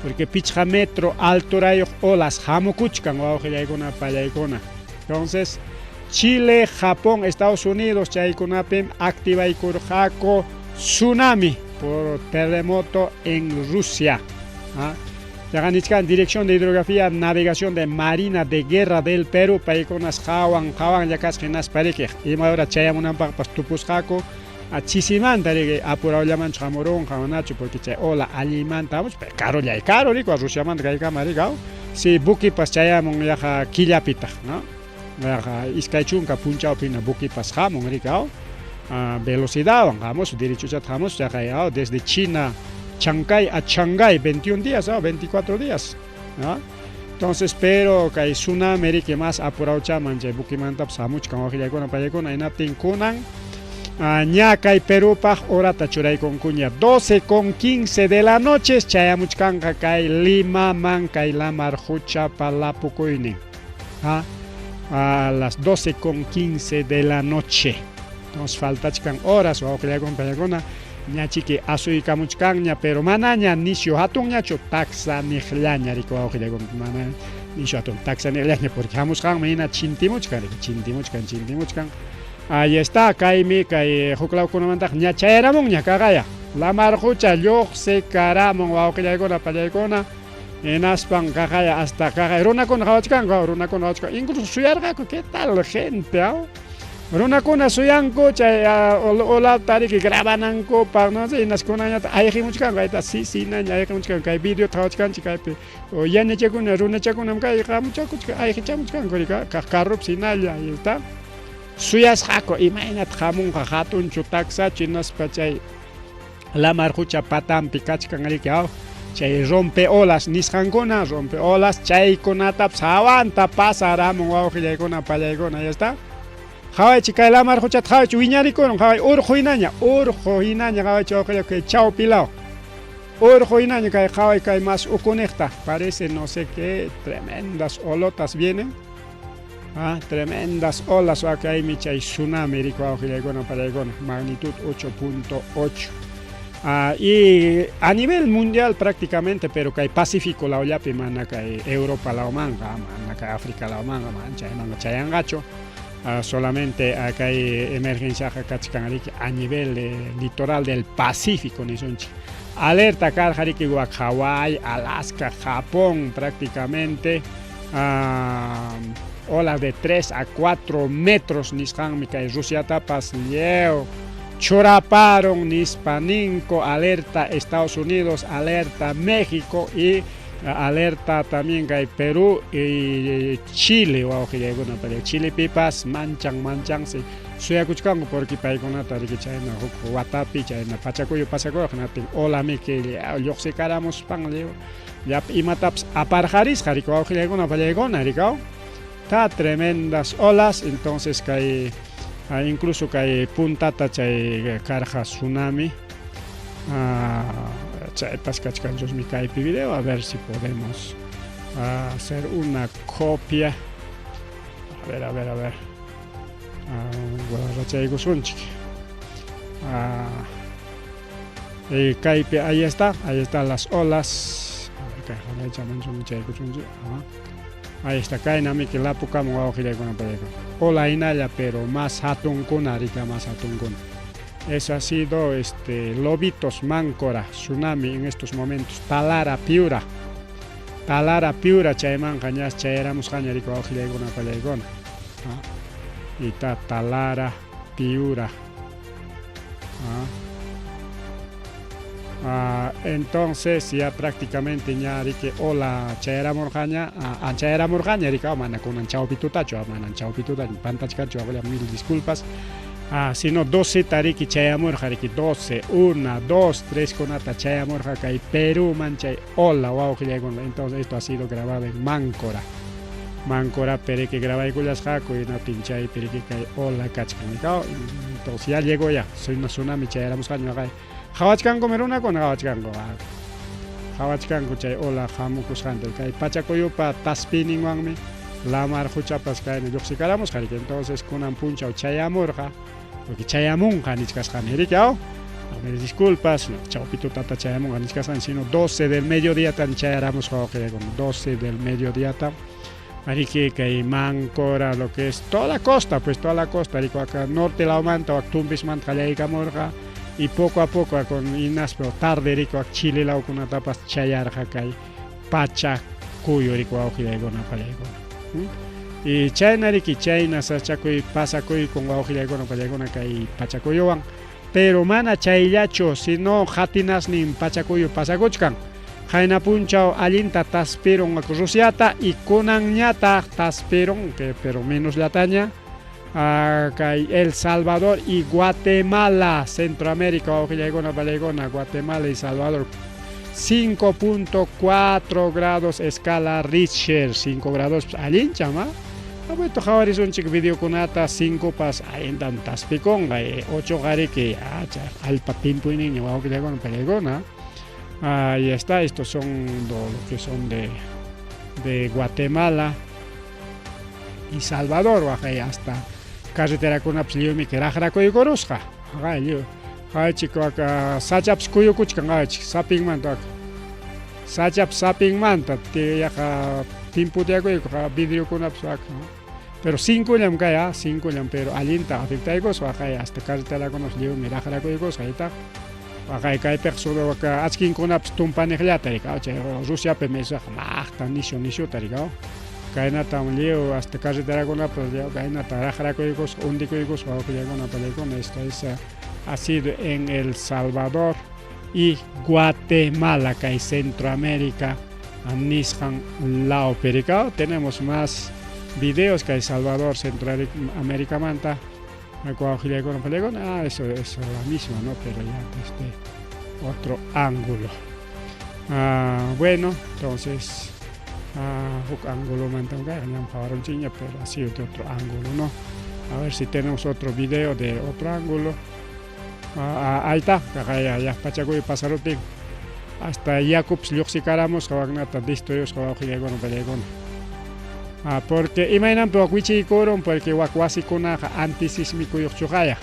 porque pichqa metro alturayuq olas hamukuchkan wawqillaykuna pallaykuna. Entonces Chile, Japón, Estados Unidos chaykunapim activaykurqaku tsunami por terremoto en Rusia. Yaqa nichkan Dirección de Hidrografía, Navegación de Marina de Guerra del Perú paykunas qawan qawanlla kasqa hinaspa riki ima hora chayamunanpaqpas tupusqaku chisimanta riki apurawllamanchu hamurunqa manachu porque chay ola allinmanta hamuch pero karullay karu riki Rusiamanta kaykama riki si buquipas chayamun yaqa killapitaq no yaqa 20 punchawpina buquipas hamun riki velocidadwan hamus derechochata hamus chaqay desde China Chancay a Shanghái 21 días, 24 días. ¿No? Entonces, pero kay tsunami riki mas apurawchaman chay buquimantapas hamuchkan wawqillaykuna pallaykuna hinaptin kunan ña kay Perupaq horata churaykunkuña 12:15 de la noche chayamuchkanqa kay Limaman kay lamar quchapa lapukuynin. A las 12:15 de la noche. Entonces faltachkan horas wawqillaykuna pallaykuna ñachiki asuykamuchkanña pero manaña nisyu hatunñachu taksa niqllaña riki wawqillaykuna mana nisyu hatun taksa niqllaña porque hamusqanman hina chintimuchkan riki chintimuchkan chintimuchkan. Ahí está kaymi kay huklawkunamantaqa ña chayaramunña kaqaya lamar qucha lluqsikaramun wawqillaykuna pallaykuna hinaspan kaqaya hasta kaqaya runakuna qawachkanku runakuna qawachkanku incluso suyarqaku qué tal gente runakuna suyanku chay olata riki grabanankupaq no sé hinaskunañataq ayqimuchkanku ayta sisinaña ayqimuchkanku kay videota qawachkanchik kaypi yanachakuna runachakunam kay hamuchakuchkan ayqichamuchkanku riki kaq carropas hinalla ahí está. Suyasqaku imaynataq hamunqa hatunchu taksachu hinaspa chay lamar qucha patanpi kachkan riki aw chay rompe olas nisqankuna rompe olas chaykunatapas hawanta pasaramun wawqillaykuna pallaykuna ya está. Qhawaychik kay lamar quchata qhawaychik wiñarikurun qhaway urqu hinaña urqu hinaña qhawaychik wawqillay kay chawpi law urqu hinaña kay qhaway kay mas ukuniqta parece no sé qué tremendas olotas vienen ah, tremendas olas wa kaymi chay tsunami riku wawqillaykuna pallaykuna magnitud 8.8. Ah, y a nivel mundial prácticamente, pero kay Pacífico lawllapi mana kay Europa lawmanqa, mana kay África lawmanqa, mana chaymanqa chayanqachu. Ah, solamente ah, kay emergenciaqa kachkan riki a nivel litoral del Pacífico nisunchik. Alerta karqa riki wak Hawái, Alaska, Japón prácticamente olas de 3 a 4 metros nisqanmi kay Rusiatapas lliw churaparun nispa ninku alerta Estados Unidos, alerta México y alerta también kay Perú y Chile wawqillaykuna pero Chilepipas manchan manchansi suyakuchkanku porque paykunata riki chayna huk watapi chayna pachakuyu pasakuyuq hinaptin ola miki lluqsikaramuspan lliw llapa imatapas aparqarisqa riki wawqillaykuna pallaykuna rikaw ta tremendas olas entonces kay incluso kay puntata chay karqa tsunami chaypas kachkanchusmi kaypi video a ver si podemos hacer una copia a ver a ver a ver guarrachaykusunchik kaypi ahí está ahí están las olas a ver kay chaykuchunchik ahí está kaynamiki lapukamun wawqillaykuna pallaykuna ola hinalla pero más hatunkuna rika más hatunkuna. Eso ha sido este Lobitos Máncora tsunami en estos momentos Talara Piura Talara Piura chaymanqa ñas chayaramusqaña riki wawqillaykuna pallaykuna y ta Talara Piura. Entonces ya prácticamente ña riki ola chayaramurqaña anchayaramurqaña riki mana kunan chawpi tutachu manan chawpi tutachu pantachkanchu mil disculpas sino 12 ta riki chayamurqa riki 12 1 2 3 kunata chayamurqa kay Perúman chay ola wawqillaykuna. Entonces esto ha sido grabado en Máncora Máncora periki grabaykullasqaku hinaptin chaypi riki kay ola kachkan entonces ya llegó ya soy una tsunami chayaramusqaña waqay qhawachkankumi runakuna qhawachkanku qhawachkanku chay ola hamukusqanta kay pachakuyupa taspiyninwanmi lamar quchapas kayna lluqsikaramusqa riki entonces kunan punchaw chayamurqa porque chayamunqa nichkasqani riki aw a ver disculpas chawpi tutata chayamunqa nichkasqani sino 12 del mediodía tan chayaramusqa wawqillaykuna 12 del mediodía ta riki kay Máncora lo que es toda la costa pues toda la costa riki acá norte lawmanta wak Tumbismanta qallaykamurqa y poco a poco con hinaspa tarde riki wak Chile lawkunatapas chayarqa kay pachakuyu riki wawqillaykuna pallaykuna y chayna riki chayna sachakuy pasakuykun wawqillaykuna pallaykuna kay pachakuyuwan pero mana chayllachu sino qatinasnin pachakuyu pasakuchkan qayna punchaw allinta taspirun Rusiata y kunanñataq taspirun pero menosllataña kay El Salvador y Guatemala Centroamérica wawqillaykuna pallaykuna Guatemala y Salvador 5.4 grados escala Richter 5 grados allincham Abuelo qhawarisunchik videokunata 5 pas allintam taspikunqa 8 qariki allpa timpuyninña wawqillaykuna pallaykuna. Ahí está, estos son lo que son de Guatemala y Salvador, waqay hasta carreterakunapas lliwmi raqrakuykurusqa waqay lliw qhawaychik waka sachapas kuyukuchkan qhawaychik sapinmanta waka sachapas sapinmanta yaqa timputiyakuyku vidriokunapas waka pero 5llam kay 5llam pero allinta afectaykusqa waqay hasta carreterakunapas lliwmi raqrakuykusqa aytaq waqay kaypiqa solo waka achkinkunapas tumpaniqllata riki chay Rusiapi mesaqa maqta nishu nishuta riki kaynatam lliw hasta carreterakunapas lliw kaynata raqrakuykusqa undikuykusqa wawqillaykuna pallaykuna. Esto es ha sido en El Salvador y Guatemala kay Centroamérica nisqan lawpi riki tenemos más. Videos kay Salvador, Centroamericamanta wawqillaykuna pallaykuna, ah, eso es la misma, ¿no? Pero ya desde otro ángulo. Ah, bueno, entonces ah, huk ángulo manta kayqa ñam qhawarunchikña, pero así de otro ángulo, ¿no? A ver si tenemos otro video de otro ángulo. Ah, ah, ahí está, ya, ya pachakuy pasaruptin hasta yakupas lluqsikaramusqa waknata destruyusqa wawqillaykuna pallaykuna. Ah, porque imaynanpi wak wichiykurun, porque wak wasikunaqa antisismikuyuqchuqaya.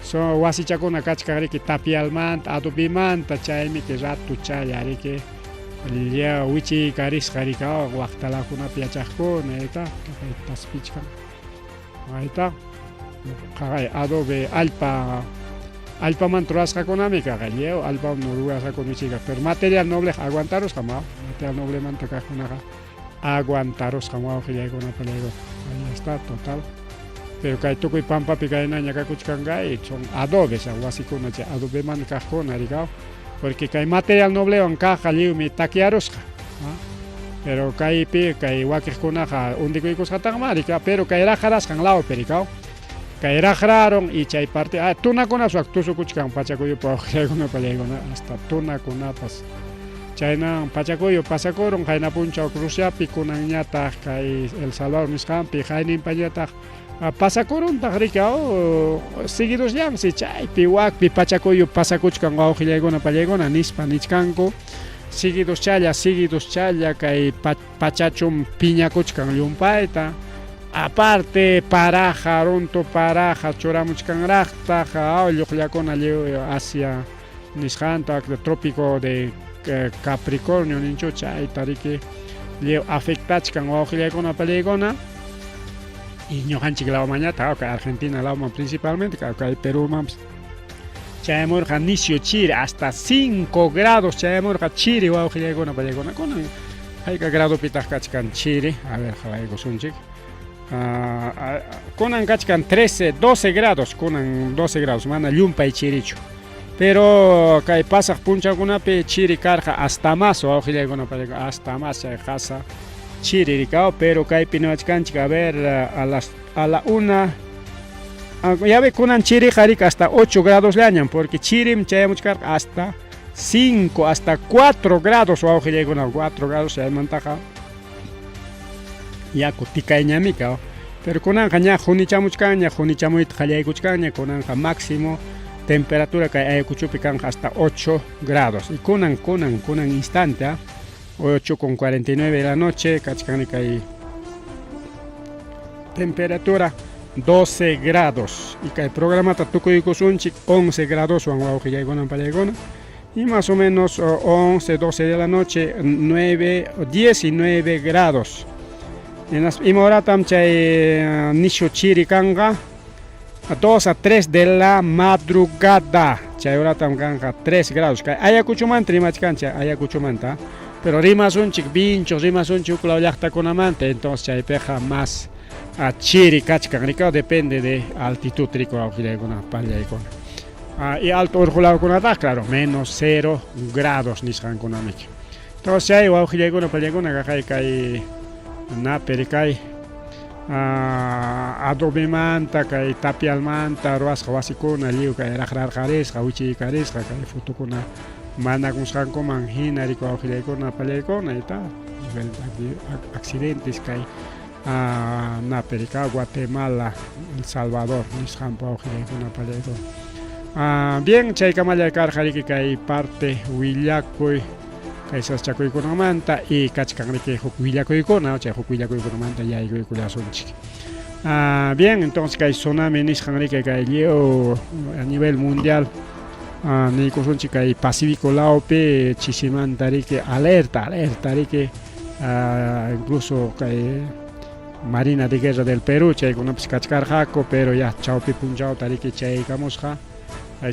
So wasichakuna kachkan riki tapialmanta, adobemanta, chaymi que rato chaya riki ya wichiykarisqa riki waqtalakunapi yachaqkuna, ahí está, taspichkan. Ahí está. Qaqay adobe allpa allpamanta rurasqakunami kaqa lliw allpawan rurasqakuna wichiyka, pero material noble aguantarusqa ma, material noblemanta kaqkunaqa aguantarusqa wawqillaykuna pallaykuna. Ahí está, total. Pero kay tukuy pampapi kaynaña kakuchkan kay son adobes wasikuna chay adobemanta kaqkuna rikaw, porque kay material noblewan kaqqa lliwmi takyarusqa. Pero kaypi kay wakiqkunaqa undikuykusqataqma rikaw, pero kay raqrasqan lawpi rikaw. Kay raqrarun y chay parte, ah, tunakunapas wak tusukuchkan pachakuyupa wawqillaykuna pallaykuna, hasta tunakunapas. Chayna pachakuyu pasakurun qayna punchaw Rusiapi, kunanñataq kay El Salvador nisqanpi qayninpañataq pasakuruntaq rikaw, seguidosllansi chaypi wakpi pachakuyu pasakuchkan wawqillaykuna pallaykuna nispa nichkanku. Seguidos challa, seguidos challa kay pachachum piñakuchkan llumpayta. Aparte paraja, runtu paraja churamuchkanraqtaq, lluqllakuna lliw Asia nisqanta, trópico de Capricornio ninchu chayta riki lliw afectachkan wawqillaykuna pallaykuna. Y ñuqanchik lawmanñataq, kay Argentina lawman principalmente, kay Perúmanpas chayamurqa nisyu chiri, hasta 5 grados chayamurqa chiri wawqillaykuna pallaykuna. Kunan hayka gradopitaq kachkan chiri, a ver qhawaykusunchik. Kunan kachkan 13, 12 grados, kunan 12 grados, mana llumpay chirichu. Pero kay pasaq punchawkunapi chiri karqa hasta más wawqillaykuna pallaykuna, hasta más chay qasa chiri rikaw, pero kaypi niwachkanchik, a ver, a la una, ya ve kunan chiriqa rika hasta 8 grados llañan, porque chirim chayamuchkarqa hasta 5, hasta 4 grados wawqillaykuna, 4 grados chaymantaqa yaku tikayñami kaw. Pero kunanqa ña qunichamuchkanña, qunichamuyta qallaykuchkanña, kunanqa máximo temperatura kay Ayacuchopi kanqa hasta 8 grados. Y kunan, kunan, kunan instante, 8:49 de la noche, kachkani kay temperatura 12 grados. Y kay programata tukuykusunchik 11 grados wan wawqillaykuna pallaykuna. Y más o menos 11, 12 de la noche, 9, 19 grados. Ima horatam chay nishu chiri kanqa 2 a 3 de la madrugada. Chay horatam kanqa 3 grados. Kay Ayacuchomanta rimachkanchik, Ayacuchomanta. Pero rimasunchik Vinchos, rimasunchik huk law llaqtakunamanta, entonces chaypiqa más chiri kachkan rikaw, depende de altitud rikaw wawqillaykuna pallaykuna. Y alto urqu lawkunataq, claro, menos 0 grados nisqankunamiki. Entonces chay wawqillaykuna pallaykuna kaqay kay napi rikay adobemanta kay tapialmanta ruwasqa wasikuna lliw kay raqrarqarisqa wichiykarisqa kay fotukuna manakusqankuman hina rikuy wawqillaykuna pallaykuna y tal, diferentes accidentes kay napi rikaw Guatemala, El Salvador nisqanpa wawqillaykuna pallaykuna. Bien, chaykamalla karqa riki kay parte willakuy kay sasachakuykunamanta y kachkan riki huk willakuykuna, chay huk willakuykunamanta yaykuykullasunchik. Bien, entonces kay tsunami nisqan riki kay lliw a nivel mundial, niykusunchik kay Pacífico lawpi chisimanta riki alerta, alerta riki, incluso kay Marina de Guerra del Perú chaykunapas kachkarqaku, pero ya chawpi punchawta riki chaykamusqa,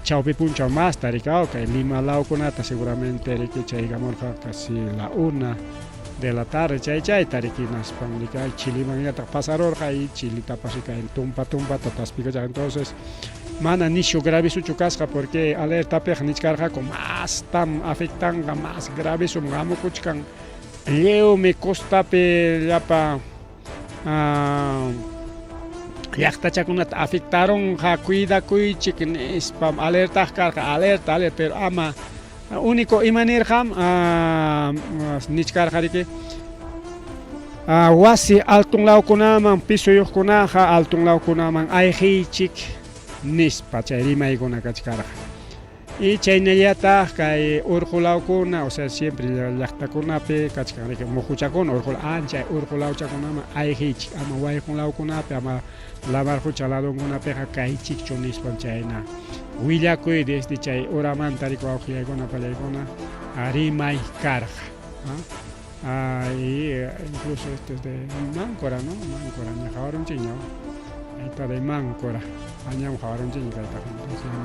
chawpi punchaw masta rikaw kay Lima lawkunata seguramente riki chaykamurqa casi la 1 de la tarde chay chayta riki naspan riki Chilimanñataq pasarurqa y Chilitapas riki tumpa tumpata taspikuchaq. Entonces mana nishu gravisuchu kasqa porque alertapiqa nichkarqaku mastam afectanqa, más gravisum hamukuchkan lliwmi costapi llapa Llaqtachakunata afectarunqa, cuidakuychik nispam alertaq karqa, alerta, alerta, pero ama único ima nirqam nichkarqa riki wasi altun lawkunaman pisoyuqkunaqa altun lawkunaman ayqiychik nispa chay rimaykuna kachkarqa. Y chaynallataq kay urqu lawkuna, o sea, siempre llaqtakunapi kachkan riki muhuchakuna urqu ancha urqu lawchakunaman ayqiychik, ama wayqun lawkunapi, ama lamar qucha ladonkunapiqa kaychikchu nispam chayna willakuy desde chay horamanta riki wawqillaykuna pallaykuna rimay karqa. Y incluso este es de Máncora, ¿no? Máncora, ña qawarunchikña, ahí está de Máncora, añam qawarunchikña kaytaqa, entonces ya no,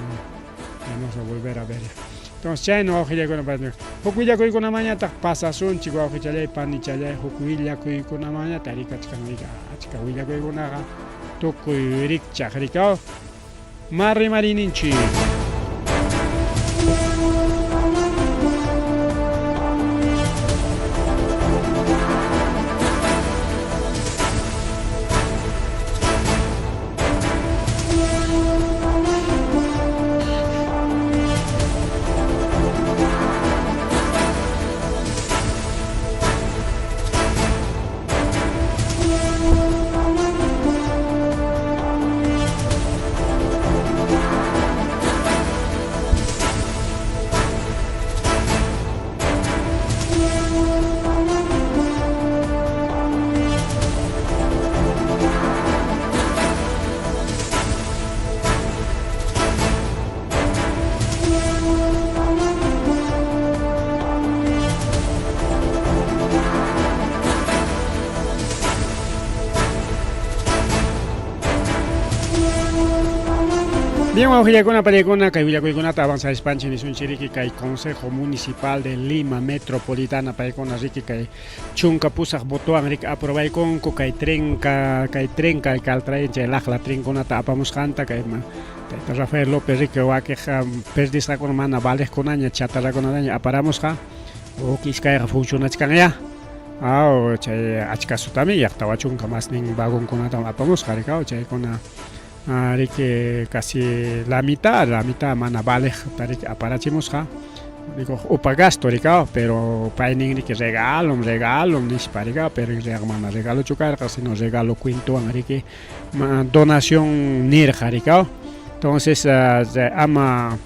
ya no se volver a ver. Entonces chayna wawqillaykuna pallaykuna, huk willakuykunamañataq pasasunchik wawqichallay panichallay, huk willakuykunamañataq rikachkan achka willakuykunaqa tukuy rikchaq rikaw ma rimariyninchik. Bien, wawqillaykuna, pallaykuna, kay willakuykunata avanzaspanchik nisunchik kay Consejo Municipal de Lima Metropolitana paykuna riki kay chunka pusaq votowan riki aprobaykunku kay tren kay tren kay Caltrain chay laqla trenkunata apamusqanta kay tayta Rafael López riki wakiq perdisqakuna mana valeqkunaña chatarrakunataña aparamusqa huk iskayqa funcionachkanya. Aw, chay achka sutami yaq 40 masnin vagonkunatam apamusqa rikaw chaykuna riki casi la mitad mana valeq riki aparachimusqa. Digo, upa gasto rikaw, pero paynin riki regalom, regalom nispa rikaw, pero en realidad mana regalochu karqa, sino regalo cuentowan riki donación nirqa rikaw. Entonces ama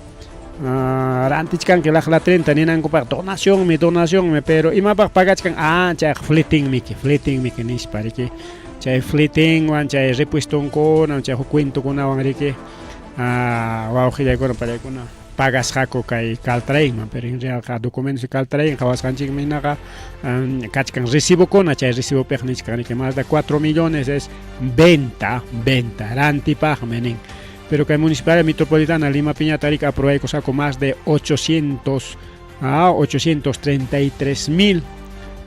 rantichkanki laqla trenta ninankupaq donacionmi, donacionmi, pero imapaq pagachkan chayqa fletinmiki, fletinmiki nispa riki. Chay fletinwan, chay repuestonkuna, chay huk cuentokunawan riki wawqillaykuna pallaykuna pagasqaku kay Caltrainman, pero en realidad documentos de Caltrain qhawasqanchikmi hinaqa kachkan recibokuna, chay recibopiqa nichkan riki más de 4 millones es venta, venta, rantipaqmi nin. Pero kay Municipalidad Metropolitana Lima Piñata riki aprobaykusqaku más de 833 mil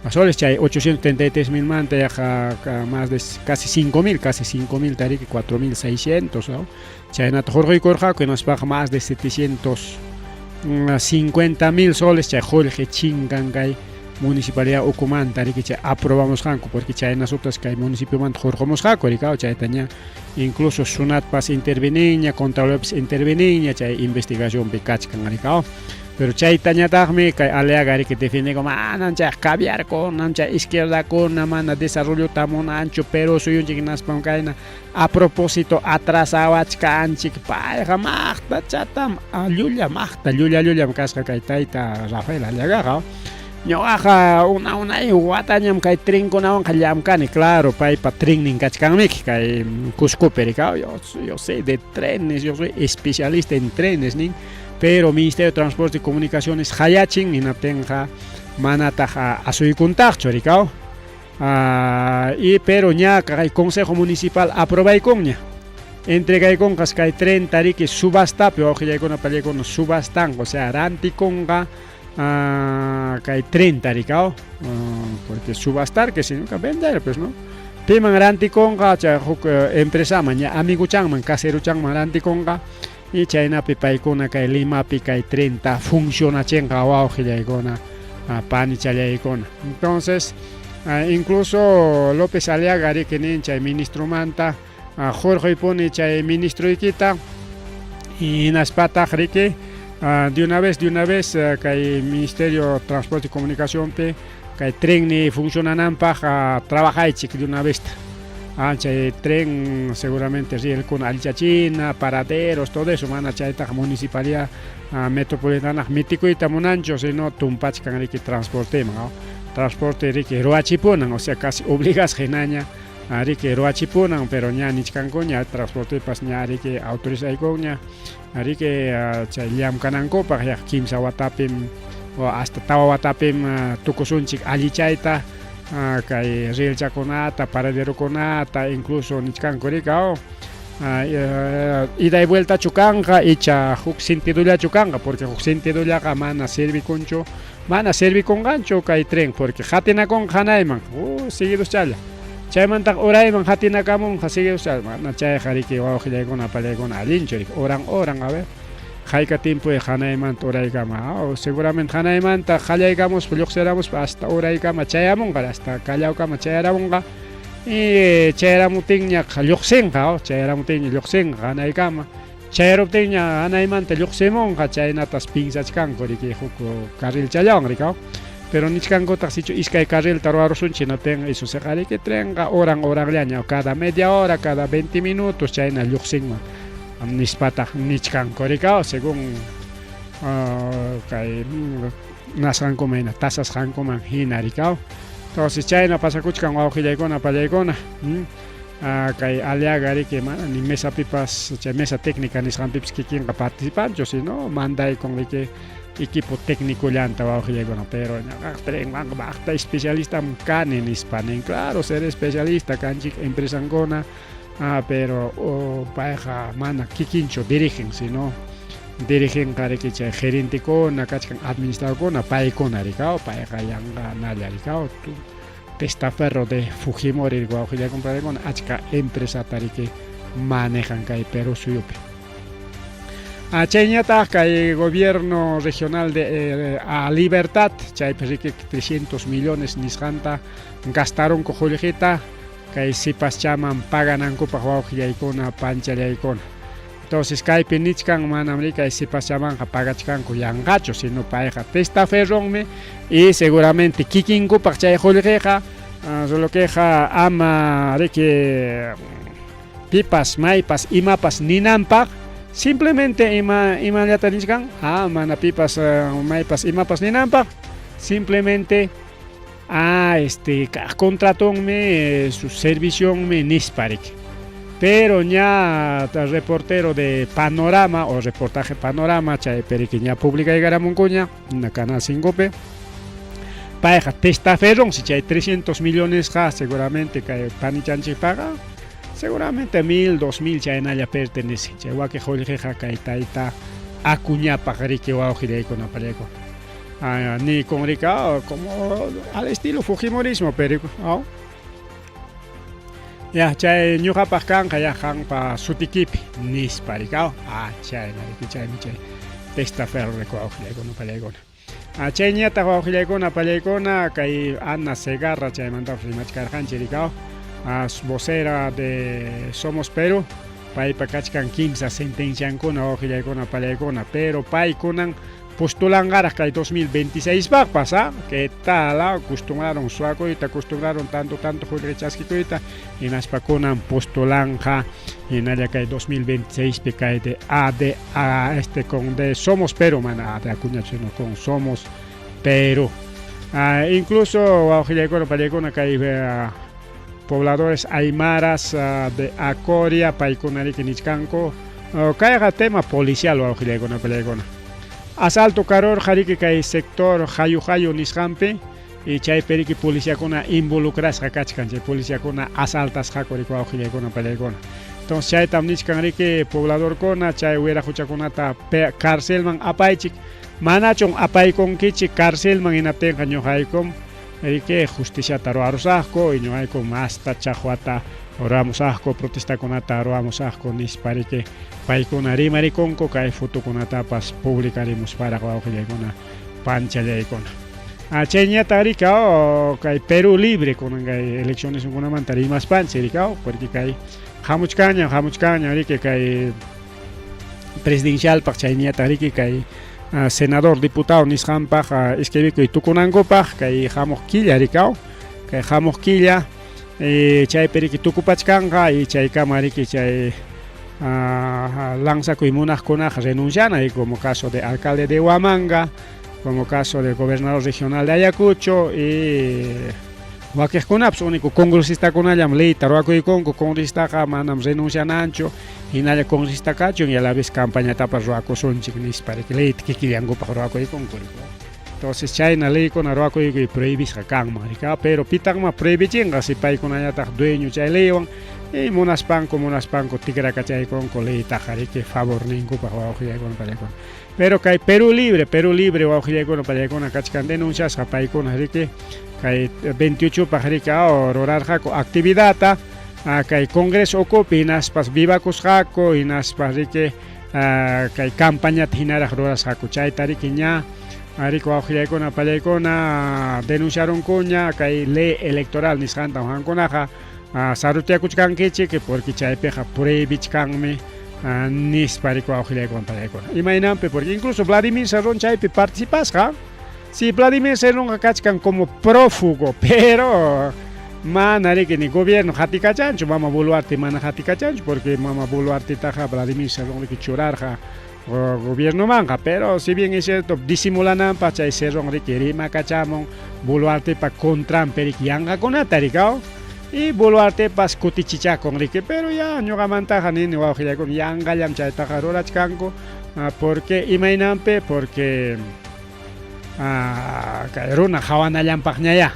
soles, chay 833 mil manta yaqa más de casi 5 mil, casi 5 mil tariki 4600, ¿no? Chaynata hurquykurqaku hinaspaqa más de 750 mil soles chay qullqi chinkan kay municipalidad ukumanta riki chay aprobamusqanku porque chayna sutas kay municipiomanta hurqumusqaku rikaw chayta ña incluso SUNATpas interveniña, Contralorpas interveniña chay investigacionpi kachkan rikaw. Pero chaytañataqmi kay Aliaga riki defiende manam chay caviarkuna, chay izquierdakuna mana desarrollota munanchu Perú suyunchik hinaspam kayna a propósito atrasawachkanchik payqa maqta chatam llulla maqta llulla llullam kasqa kay tayta Rafael Aliagaqa. Ñuqaqa una unay watañam kay trenkunawanqa llamkani, claro, paypa trennin kachkanmiki kay Cuscopi rikaw, yo sé de trenes, yo soy especialista en trenes nin, pero Ministerio de Transporte y Comunicaciones hayachin hinaptinqa manataq asuykuntaqchu rikaw. Y pero ña kay Consejo Municipal aprobaykunña. Entregaykunqas kay trenta riki subastapi wawqillaykuna pallaykuna subastanqa, o sea, rantikunqa kay trenta rikaw, porque subastar que significa vender, pues, ¿no? Piman rantikunqa chay huk empresaman ña amiguchanman caseruchanman rantikunqa y chaynapi paykuna kay Limapi kay trenta funcionachinqa wawqillaykuna panichallaykuna. Entonces Incluso López Aliaga riki nin chay ministromanta hurquypuni chay ministroykita hinaspataq riki de una vez, de una vez kay Ministerio Transporte y Comunicacionpi kay trenni funcionananpaq trabajaychik de una vez. Chay tren seguramente rielkuna allichachina, paraderos, todo eso, mana chaytaqa municipalidad metropolitana mitikuyta munanchu, sino tumpachkan riki transporteman, transporte riki ruwachipunan, o sea, casi obligasqa hinaña riki ruwachipunan, pero ña nichkankuña transportepas ña riki autorizaykunña riki chay llamkanankupaq ya kimsa watapim o hasta tawa watapim tukusunchik allichayta kay rielchakunata, paraderokunata, incluso nichkanku riki ida y vueltachu kanqa icha huk sentidollachu kanqa, porque huk sentidollaqa mana servikunchu, mana servikunqanchu kay tren, porque qatinakunqa hanayman, seguidoschalla. Chaymantaq urayman qatinakamunqa seguidoschalla, mana chayqa riki wawqillaykuna apallaykuna allinchu riki, horan horan, a ver, hayka tiempo hanaymanta uraykama, seguramente hanaymanta qallaykamuspa lluqsiramuspa hasta uraykama chayamunqa, hasta Callaokama chayaramunqa, y chayaramutinña lluqsinqa, chayaramutinña lluqsinqa hanaykama, chayaruptinña hanaymanta lluqsimunqa, chaynatas pinsachkanku riki huk carrilchallawan riki, pero nichkankutaq sichu iskay carrilta ruwarusunchik hinaptinqa eso seqa riki trenqa horan horanllaña, cada media hora, cada 20 minutos chayna lluqsinman nispataq nichkanku riki, según kay nasqankuman hina, tasasqankuman hina riki. Entonces chayna pasakuchkan wawqillaykuna apallaykuna, kay Aliaga riki mana ni mesapipas, chay mesa técnica nisqanpipas kikinqa participanchu, sino mandaykun riki equipo técnico llanta wawqillaykuna, pero ñuqaqa trenmanqa maqta especialistam kani nispa nin, claro, ser especialista kanchik empresankuna, pero payqa mana kikinchu dirigen, sino dirigenqa riki chay gerentekuna kachkan, administradorkuna, paykuna riki, payqa yanqa nalla riki, testaferro de Fujimori wawqillaykuna achka empresata riki manejan kay Perú suyupi. Chayñataq kay gobierno regional de a Libertad, chaypi riki 300 millones nisqanta gastarunku qullqita kay sipaschaman paganankupaq wawqillaykuna panchallaykuna. Entonces kaypi nichkan manam riki kay sipaschamanqa pagachkanku yanqachu, sino payqa testaferronmi y seguramente kikinkupaq chay qullqiqa solo queja ama riki pipas maypas imapas ninanpaq, simplemente ima imallata nichkan, mana pipas maypas imapas ninanpaq, simplemente kaq contratonmi, su servicionmi nispa riki. Pero ña reportero de Panorama o reportaje Panorama chaypi riki ña publicaykaramunkuña na Canal 5 pi, payqa testaferronsi chay 300 millonesqa seguramente kay panichanchikpaqa seguramente 1000, 2000 chaynalla pertenece, chay wakin qullqiqa kay tayta Acuñapaq riki wawqillaykuna apallaykuna. Nikun riki como al estilo fujimorismo, pero ya chay ñuqapaq kanqa ya qampa sutikipi nispa riki, chayna riki, chaymi chay testaferro riki wawqillaykuna apallaykuna. Chayñataq wawqillaykuna apallaykuna kay Ana Zegarra chaymantapas rimachkarqanchik riki, vocera de Somos Perú, paypa kachkan kimsa sentenciankuna wawqillaykuna apallaykuna, pero paykunan postulanqaraq kay 2026 paqpas, ¿qué tal? Acostumbraron suwakuyta, acostumbraron tanto tanto qullqi chaskikuyta, hinaspa kunan postulanqa hinalla kay 2026 pi kay de A de A este con de Somos Perú, mana A de Acuñachu, sino con Somos Perú. Incluso wawqillaykuna apallaykuna kay pobladores aymaras de Acoria paykuna riki nichkanku kayqa tema policial wawqillaykuna apallaykuna. Asalto karurqa riki kay sector Hayu Hayu nisqanpi y chaypi riki policiakuna involucrasqa kachkan, chay policiakuna asaltasqaku riki wawqillaykuna apallaykuna. Entonces chaytam nichkan riki pobladorkuna chay wiraquchakunata carcelman apaychik, manachun apaykunkichik carcelman hinaptinqa ñuqaykum riki justiciata ruwarusaqku y ñuqayku masta chaqwata ruwamusaqku, protestakunata ruwamusaqku nispa riki paykuna rimarikunku kay fotokunatapas publicarimusparaq wawqillaykuna panchallaykuna. Chayñataq rikaw kay Perú Libre kunan kay elecciones kunamanta rimaspanchik rikaw, porque kay hamuchkanñam hamuchkanñam riki kay presidencialpaq, chayñataq riki kay senador, diputado nisqanpaq iskaybikuy tukunankupaq kay hamuq killa rikaw, kay hamuq killa chaypi riki tukupachkanqa y chaykama riki chay lanzakuy munaqkunaqa renunciana, como caso de alcalde de Huamanga, como caso del gobernador regional de Ayacucho y wakiqkunapas. Único congresistakunallam leyta ruwakuykunku. Congresistaqa manam renunciananchu, hinalla congresista kachun y a la vez campañatapas ruwakusunchik nispa riki leyta kikillankupaq ruwakuykunku. Entonces chayna leykuna ruwakuykuy prohibisqa kanman rika, pero pitaqma prohibichinqa si paykunañataq dueño chay leywan y munaspanku munaspanku tikrakachaykunku leytaqa riki favorninkupaq, wawqillaykuna pallaykuna. Pero kay Perú Libre, Perú Libre, wawqillaykuna pallaykuna, kachkan denunciasqa paykuna riki kay 28 paq riki rurarqaku actividadta kay Congreso ukupi, hinaspas vivakusqaku, hinaspas riki kay campañata hinaraq rurasqaku. Chayta riki ña riki, wawqillaykuna pallaykuna, denunciarunkuña kay ley electoral nisqanta qamkunaqa sarutiakuchkankichik, porque chaypiqa prohibichkanmi nispa riki, wawqillaykuna pallaykuna. Imaynanpi? Porque incluso Vladimir Cerrón chaypi participasqa. Si Vladimir Cerrónqa kachkan como prófugo, pero mana riki ni gobierno hatikachanchu, mama Boluarte mana hatikachanchu, porque mama Boluartetaqa Vladimir Cerrón riki churarqa gobiernomanqa. Pero si bien es cierto, disimulananpaq chay Cerrón riki rimakachamun Boluartepa contranpi riki yanqakunata rikaw y Boluartepas kutichichakun riki. Pero ya ñuqamantaqa nini, wawqillaykuna, yanqallam chaytaqa rurachkanku, porque imaynanpi, porque kay runa hawanallanpaqñaya,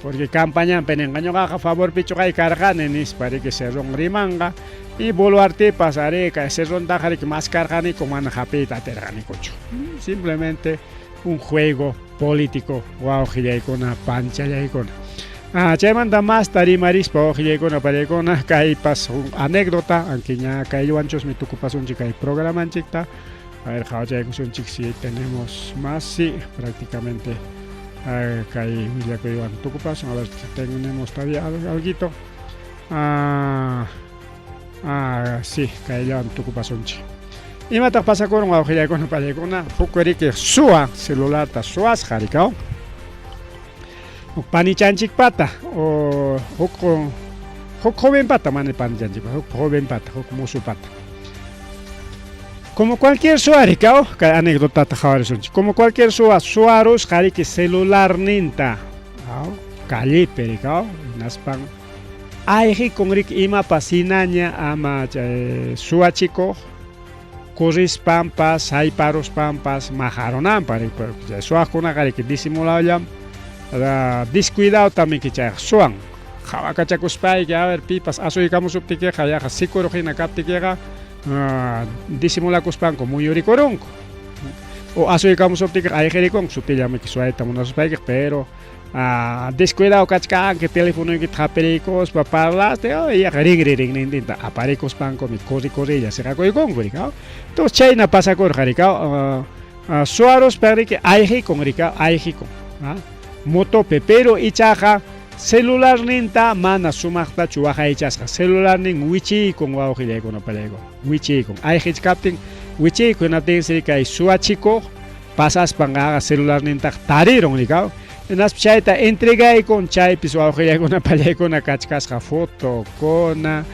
porque campañanpi ninqa ñuqaqa favorpichu kay karqani nispa riki Cerrón rimanqa y Boluartepas ari kay Cerrontaqa riki maskarqaniku, mana hapiyta atirqanikuchu. Simplemente un juego político, wawqillaykuna panchallaykuna. Chaymanta masta rimarispa, wawqillaykuna pallaykuna, kaypas anécdota, aunque ña kaywanchusmi tukupasunchik kay programanchikta. A ver, qhawachaykusunchik si tenemos más. Sí, prácticamente kay willakuywan tukupasun. A ver si tenemos todavía alguito. Sí, kayllawan tukupasunchik. Imataq pasakurun, wawqillaykuna pallaykuna? Huk riki suwa celularta suwasqa rikaw huk panichanchikpata o huk jovenpata, mana panichanchikpata, huk jovenpata, huk musupata. Como cualquier suwa rikaw, kay anecdotata qhawarisunchik. Como cualquier suwa, suwarusqa riki celularninta callepi rikaw, hinaspan ayqikun riki imapas hinaña ama chay suwachikuq corrispampas hayparuspanpas maqarunanpaq riki, porque chay suwaqkunaqa riki disimuladollam, descuidado también chayqa suwan. Qhawakachakuspayki, a ver, pipas asuykamusuptikiqa, yaqa sikuruq hina kaptikiqa, disimulakuspanku muyurikurunku o asuykamusuptikiqa ayqirikunku sutillamiki suwayta munasuspaykiqa. Pero descuidado kachkanki, telefonoykita hapiriykuspa parlaste, yaqa rinri rinrintinta aparikuspankumi corri corrilla siqakuykunku rikaw. Entonces chayna pasakurqa rikaw, suwaruspa riki ayqikun rikaw, ayqikun motopi, pero ichaqa celularninta mana sumaqtachu waqaychasqa. Celularnin wichiykun, wawqillaykuna pallaykuna, wichiykun ayqichkaptin, wichiykun. Hinaptinsi kay suwachikuq pasaspan celularnintaqa tarirun rikaw, hinaspa chayta entregaykun. Chaypis, wawqillaykuna pallaykuna, kachkasqa fotokuna,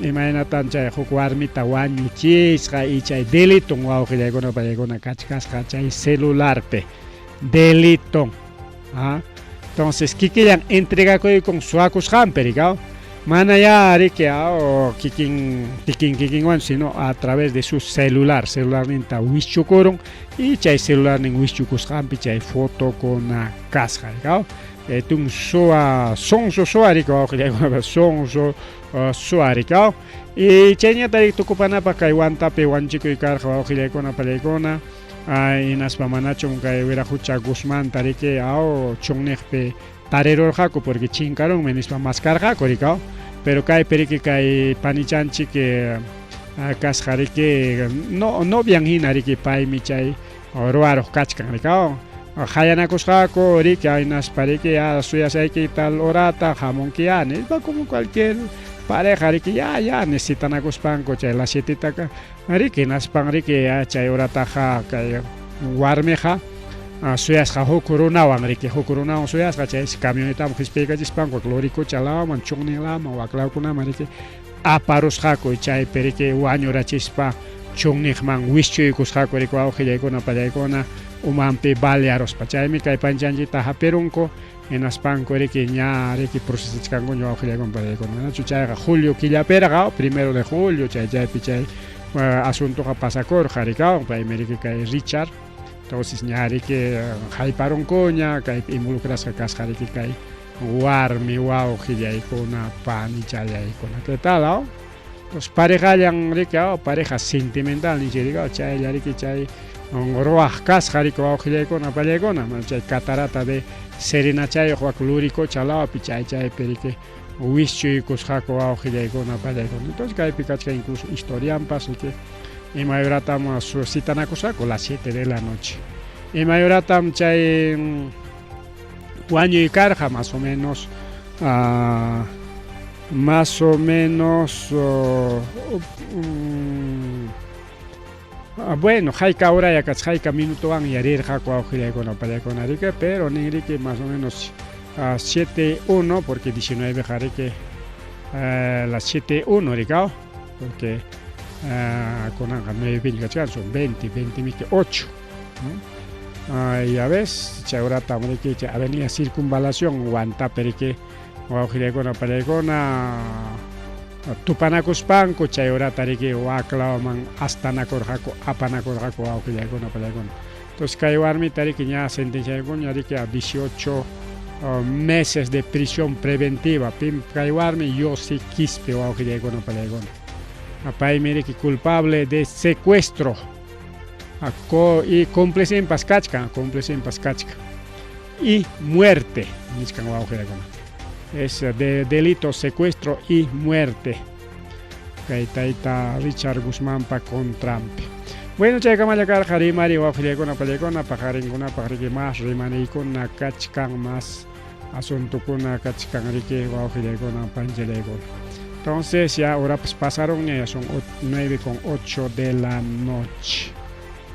imaynatan chay huk warmita wañuchisqa y chay deliton, wawqillaykuna pallaykuna, kachkasqa chay celularpi deliton. Entonces kikillan entregakuykun suwakusqanpi rikaw, mana ya riki kikin kikin kikinwan, sino a través de su celular. Celularninta wischukurun y chay celularnin wischukusqanpi chay fotokuna kasqa rikaw. Tun suwa, sonso suwa rikaw, wawqillaykuna, sonso suwa rikaw. Y chayñata riki tukupanapaq kay Huantapi wanchikuy karqa, wawqillaykuna pallaykuna, hinaspa manachum kay Wiraqucha Guzmanta riki chunniqpi tarirurqaku, porque chinkarunmi nispa maskarqaku rikaw. Pero kaypi riki kay panichanchik kasqa riki no novian hina riki, paymi chay ruwaruq kachkan rikaw. Qayanakusqaku riki hinaspa riki ya suyasayki tal horata hamunki ya nispa como cualquier pareja riki ya ya necesitanakuspanku chay las sietitaka riki hinaspan riki ya chay horataqa kay warmiqa suyasqa huk runawan riki huk runawan suyasqa chay camionetaman qispiykachispanku Loricocha lawman chunnin lawman wak lawkunaman riki aparusqaku chaypi riki wañurachispa chunniqman wischuykusqaku riki wawqillaykuna pallaykuna umanpi balearuspa chaymi kay panchanchikta hapirunku hinaspanku riki ña riki procesachkankuña wawqillaykuna pallaykuna manachu chayqa julio killapirqa primero de julio chay chaypi chay asuntoqa pasakurqa riki paymi riki kay Richard entonces ña riki hayparunkuña kaypi involucrasqa kasqa riki kay warmi wawqillaykuna panichallaykuna qué tal aw entonces parejallan riki aw pareja sentimental ninchik riki aw chaylla riki chay ruwaq kasqa riki wawqillaykuna pallaykuna chay catarata de Serenachayuq wak Luricocha lawpi chay chaypi riki wischuykusqaku wawqillaykuna pallaykuna entonces kaypi kachkan incluso historianpas riki imay horatam citanakusqaku las 7 de la noche imay horatam chay wañuy karqa más o menos más o menos bueno hayka horaya kachka hayka minutowan yarirqaku wawqillaykuna pallaykuna riki pero nin riki más o menos 7:01 porque 19 qa riki las 7:01 riki porque kunanqa 9 kachkan son 20 20 miki 8 ¿no? Ya ves, chay horatam riki chay avenida Circunvalación Huantapi riki wawqillaykuna pallaykuna tupanakuspanku chay horata riki wak lawman astanakurqaku apanakurqaku wawqillaykuna pallaykuna entonces kay warmita riki ña sentenciaykuña riki a 18 meses de prisión preventiva pim kay warmi Yossi Quispe wawqillaykuna pallaykuna paymi riki culpable de secuestro y cómplicenpas kachkan cómplicenpas kachkan y muerte nichkan wawqillaykuna es de delito secuestro y muerte kay tayta Richard Guzmanpa contranpi bueno chaykamalla karqa rimari wawqillaykuna pallaykuna paqarinkunapaq riki mas rimanaykuna kachkan mas asuntokuna kachkan riki wawqillaykuna panchallaykuna entonces ya horapas pasaron ya son 9:08 de la noche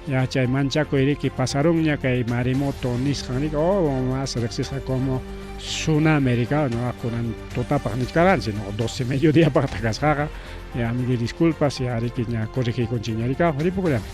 ya chay manchakuy riki pasarunña kay maremoto nisqan riki o más riqsisqa como tsunami riki no kunan tutapaq nichkaranchik no 12 mediodía paqta kasqaqa ya mil disculpas ya riki ña corregiykunchikña riki ripukullami.